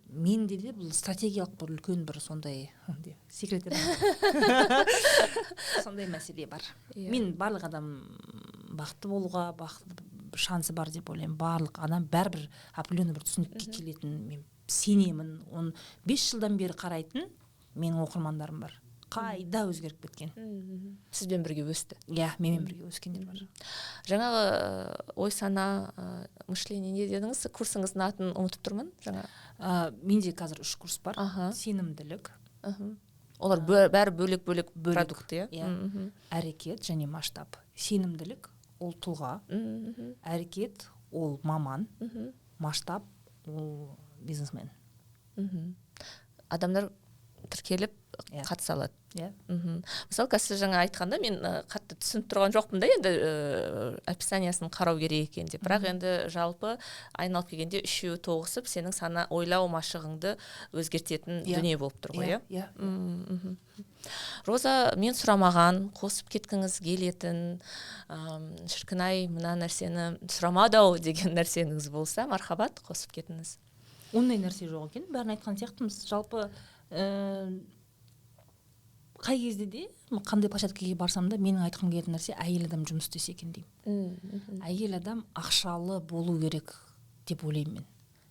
Менде де бұл стратегиялық бір үлкен бір сондай секрет, сондай мәселе бар. Мен барлық адам бақытты болуға бақытты шансы бар деп ойлаймын. Барлық адам бәрібір определенный бір түсінікке келетін мен сенемін. 15 жылдан бері қарайтын менің оқырмандарым бар, қайда өзгеріп кеткен. Сізбен бірге өсті. Иә, менімен бірге өскендер бар. Жаңағы ой сана, мышление не дедіңіз, курсыңыздың атын ұмытып тұрмын жаңа. Менде қазір үш курс бар. Сенімділік. Олар бәрі бөлек бөлек Бөлек. продукт, иә? Иә. Әрекет және масштаб. Сенімділік ол тұлға, әрекет ол маман, масштаб ол бизнесмен. Адамдар тіркеліп, қатыса алады? Иә. Мысалы, қазір сіз жаңа айтқанда мен қатты түсініп тұрған жоқпын да енді, описаниясын қарау керек екен деп. Бірақ енді жалпы айналып келгенде үшеуі тоғысып, сенің сана, ойлау машығыңды өзгертетін дүние болып тұр ғой, иә? Иә. Роза, мен сұрамаған, қосып кеткіңіз келетін, шіркін ай, мына нәрсені сұрамады ау деген нәрсеңіз болса, мархабат, қосып кетіңіз. Ондай нәрсе жоқ екен, бәрін айтқан сияқтымыз. Жалпы, қай кезде де, қандай площадкаға барсам да, менің айтқым келетін нәрсе: әйел адам жұмыс істесе екен деймін. Әйел адам ақшалы болу керек деп ойлаймын мен.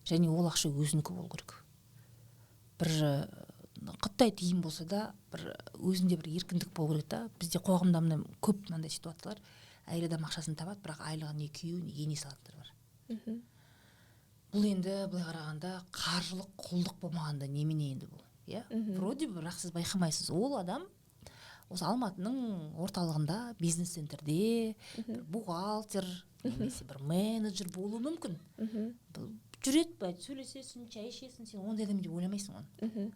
Және ол ақша өзінікі болу керек. Бір қыттай тиын болса да, бір өзінде бір еркіндік болу керек та. Бізде қоғамда мына көп мынандай ситуациялар: әйел адам ақшасын табады, бірақ айлығын не күйеуі, не енесі алатындар бар. Бұл енді былай қарағанда қаржылық құлдық болмағанда немене енді бұл, иә? Вроде бы, бірақ сіз байқамайсыз, ол адам осы Алматының орталығында бизнес центрде бір бухгалтер немесе бір менеджер болуы мүмкін. Бұл жүреді былай, сөйлесесің, шай ішесің, сен ондай адам деп ойламайсың оны.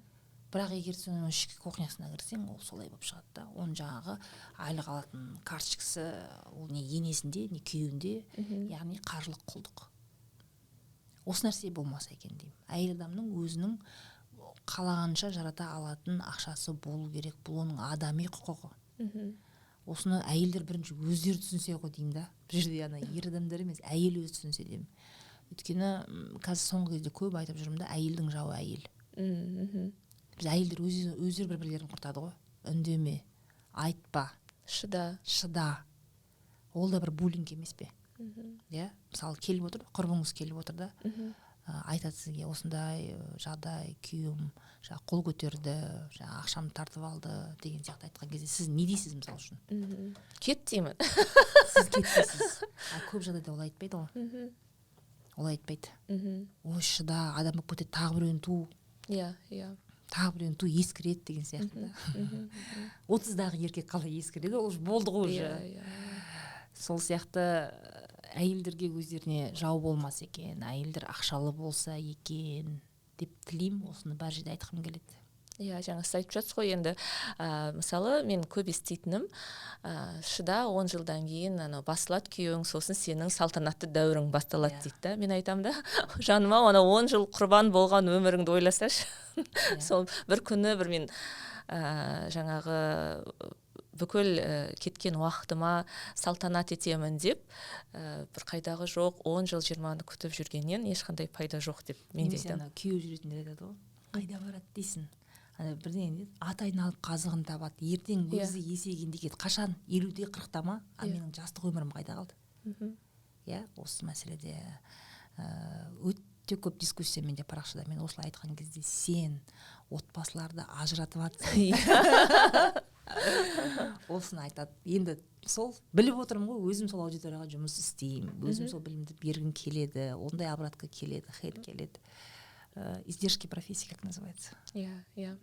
Бірақ егер сен оның ішкі кухнясына кірсең, ол солай болып шығады да. Оның жаңағы айлық алатын карточкасы ол не енесінде, не күйеуінде, яғни қаржылық құлдық. Осы нәрсе болмаса екен деймін. Әйел адамның өзінің қалағанша жарата алатын ақшасы болу керек, бұл оның адами құқығы. Осыны әйелдер бірінші өздері түсінсе ғой деймін да. Бұл жерде ана ер адамдар емес, әйел өзі түсінсе деймін. Өйткені қазір соңғы кезде көп айтып жүрмін да, әйелдің жауы әйел. Біз әйелдер өздері бір бірлерін құртады ғой: үндеме, айтпа, шыда. Шыда. Ол да бір буллинг емес пе? Иә, мысалы, келіп отыр құрбыңыз, келіп отыр да, айтады сізге: осындай жағдай, күйеуім жаңағы қол көтерді, жаңағы ақшамды тартып алды деген сияқты. Айтқан кезде сіз не дейсіз, мысалы үшін? Кет деймін. Сіз кет дейсіз. А көп жағдайда ол айтпайды ғой. Ол айтпайды. Ой, шыда, адам болып кетеді, тағы біреуін ту, иә иә тағы біреуін ту, ескіреді деген сияқты да. 30-дағы еркек қалай ескіреді, ол уже болды ғой уже. иә иә Сол сияқты әйелдерге өздеріне жау болмас екен, әйелдер ақшалы болса екен деп тілеймін. Осыны бар жерде айтқым келеді. Иә, жаңа сіз айтып жатсыз ғой енді, мысалы, мен көп еститінім, шыда, 10 жылдан кейін анау басылады күйеуің, сосын сенің салтанатты дәуірің басталады дейді да. Мен айтамын да: жаным ау, анау 10 жыл құрбан болған өміріңді ойласашы. Сол бір күні бір мен жаңағы бүкіл кеткен уақытыма салтанат етемін деп, бір қайдағы жоқ 10 жыл, 20-ны күтіп жүргеннен ешқандай пайда жоқ деп мен де Немесе айтамын. Ана күйеу жүретіндер айтады ғой: қайда барады дейсің, ана бірдеңе дейді, ат айналып қазығын табады ертең, өзі есейгенде кетеді. Қашан, 50-де, 40-та ма? А менің жастық өмірім қайда қалды? Иә, осы мәселеде өте Өте көп дискуссия менде парақшада. Мен осылай айтқан кезде: «Сен отбасыларды ажыратып жатырсың», осыны айтады. Енді сол біліп отырмын ғой, өзім сол аудиторияға жұмыс істеймін, өзім сол білімді бергім келеді. Ондай обратка келеді, хейт келеді. Издержки профессии, как называется. Иә,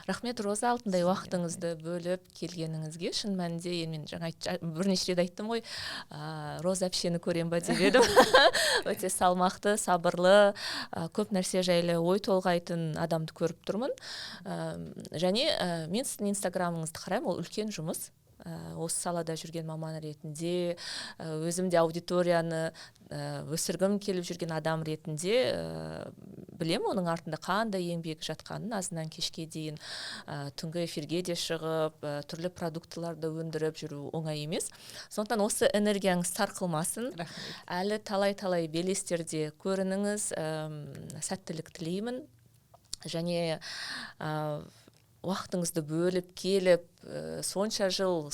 рахмет, Роза, алтындай уақытыңызды бөліп келгеніңізге. Шын мәнінде, енді мен жаңа бірнеше рет айттым ғой, Роза әпшені көрем ба деп едім. Өте салмақты, сабырлы, көп нәрсе жайлы ой толғайтын адамды көріп тұрмын. Және мен сіздің Инстаграмыңызды қараймын, ол үлкен жұмыс. Осы салада жүрген маман ретінде, өзім де аудиторияны өсіргім келіп жүрген адам ретінде, білемін оның артында қандай еңбек жатқанын. Азаннан кешке дейін, түнгі эфирге де шығып, түрлі продуктыларды өндіріп жүру оңай емес. Сондықтан осы энергияңыз сарқылмасын. Рахмет. Әлі талай талай белестерде көрініңіз, сәттілік тілеймін. Және уақытыңызды бөліп келіп, сонша жыл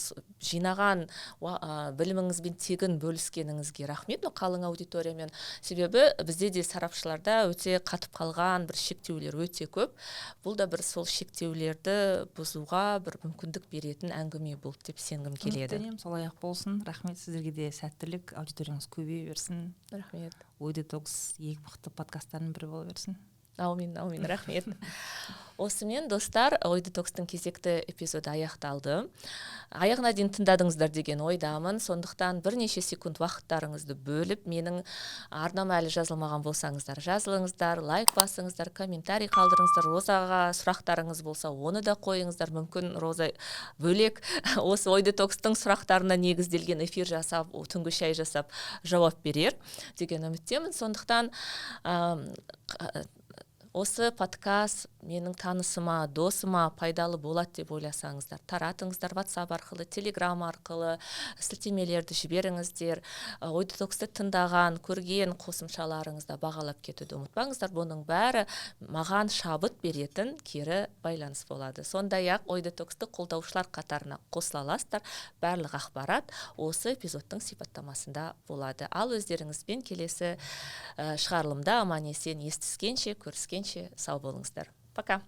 жинаған біліміңізбен тегін бөліскеніңізге рахмет мынау қалың аудиториямен. Себебі бізде де, сарапшыларда, өте қатып қалған бір шектеулер өте көп. Бұл да бір сол шектеулерді бұзуға бір мүмкіндік беретін әңгіме болды деп сенгім келеді. Үміттенемін, солай ақ болсын. Рахмет сіздерге де, сәттілік, аудиторияңыз көбейе берсін. Рахмет. Ой детокс ең мықты подкасттардың бірі бола берсін. Аумин, аумин, рахмет. Осымен, достар, Ой детокстың кезекті эпизоды аяқталды. Аяғына дейін тыңдадыңыздар деген ойдамын. Сондықтан бірнеше секунд уақыттарыңызды бөліп, менің арнама әлі жазылмаған болсаңыздар, жазылыңыздар, лайк басыңыздар, комментарий қалдырыңыздар. Розаға сұрақтарыңыз болса, оны да қойыңыздар. Мүмкін, Роза бөлек осы Ой детокстың сұрақтарына негізделген эфир жасап, түнгі шай жасап жауап берер деген үміттемін. Сондықтан осы подкаст менің танысыма, досыма пайдалы болады деп ойласаңыздар, таратыңыздар WhatsApp арқылы, Telegram арқылы сілтемелерді жіберіңіздер. Ой детоксты тыңдаған, көрген қосымшаларыңызда бағалап кетуді ұмытпаңыздар. Бұның бәрі маған шабыт беретін кері байланыс болады. Сондай ақ Ой детоксты қолдаушылар қатарына қосыла аласыздар. Барлық ақпарат осы эпизодтың сипаттамасында болады. Ал өздеріңізбен келесі шығарылымда аман есен естіскенше, көріскенше сау болыңыздар. Пока.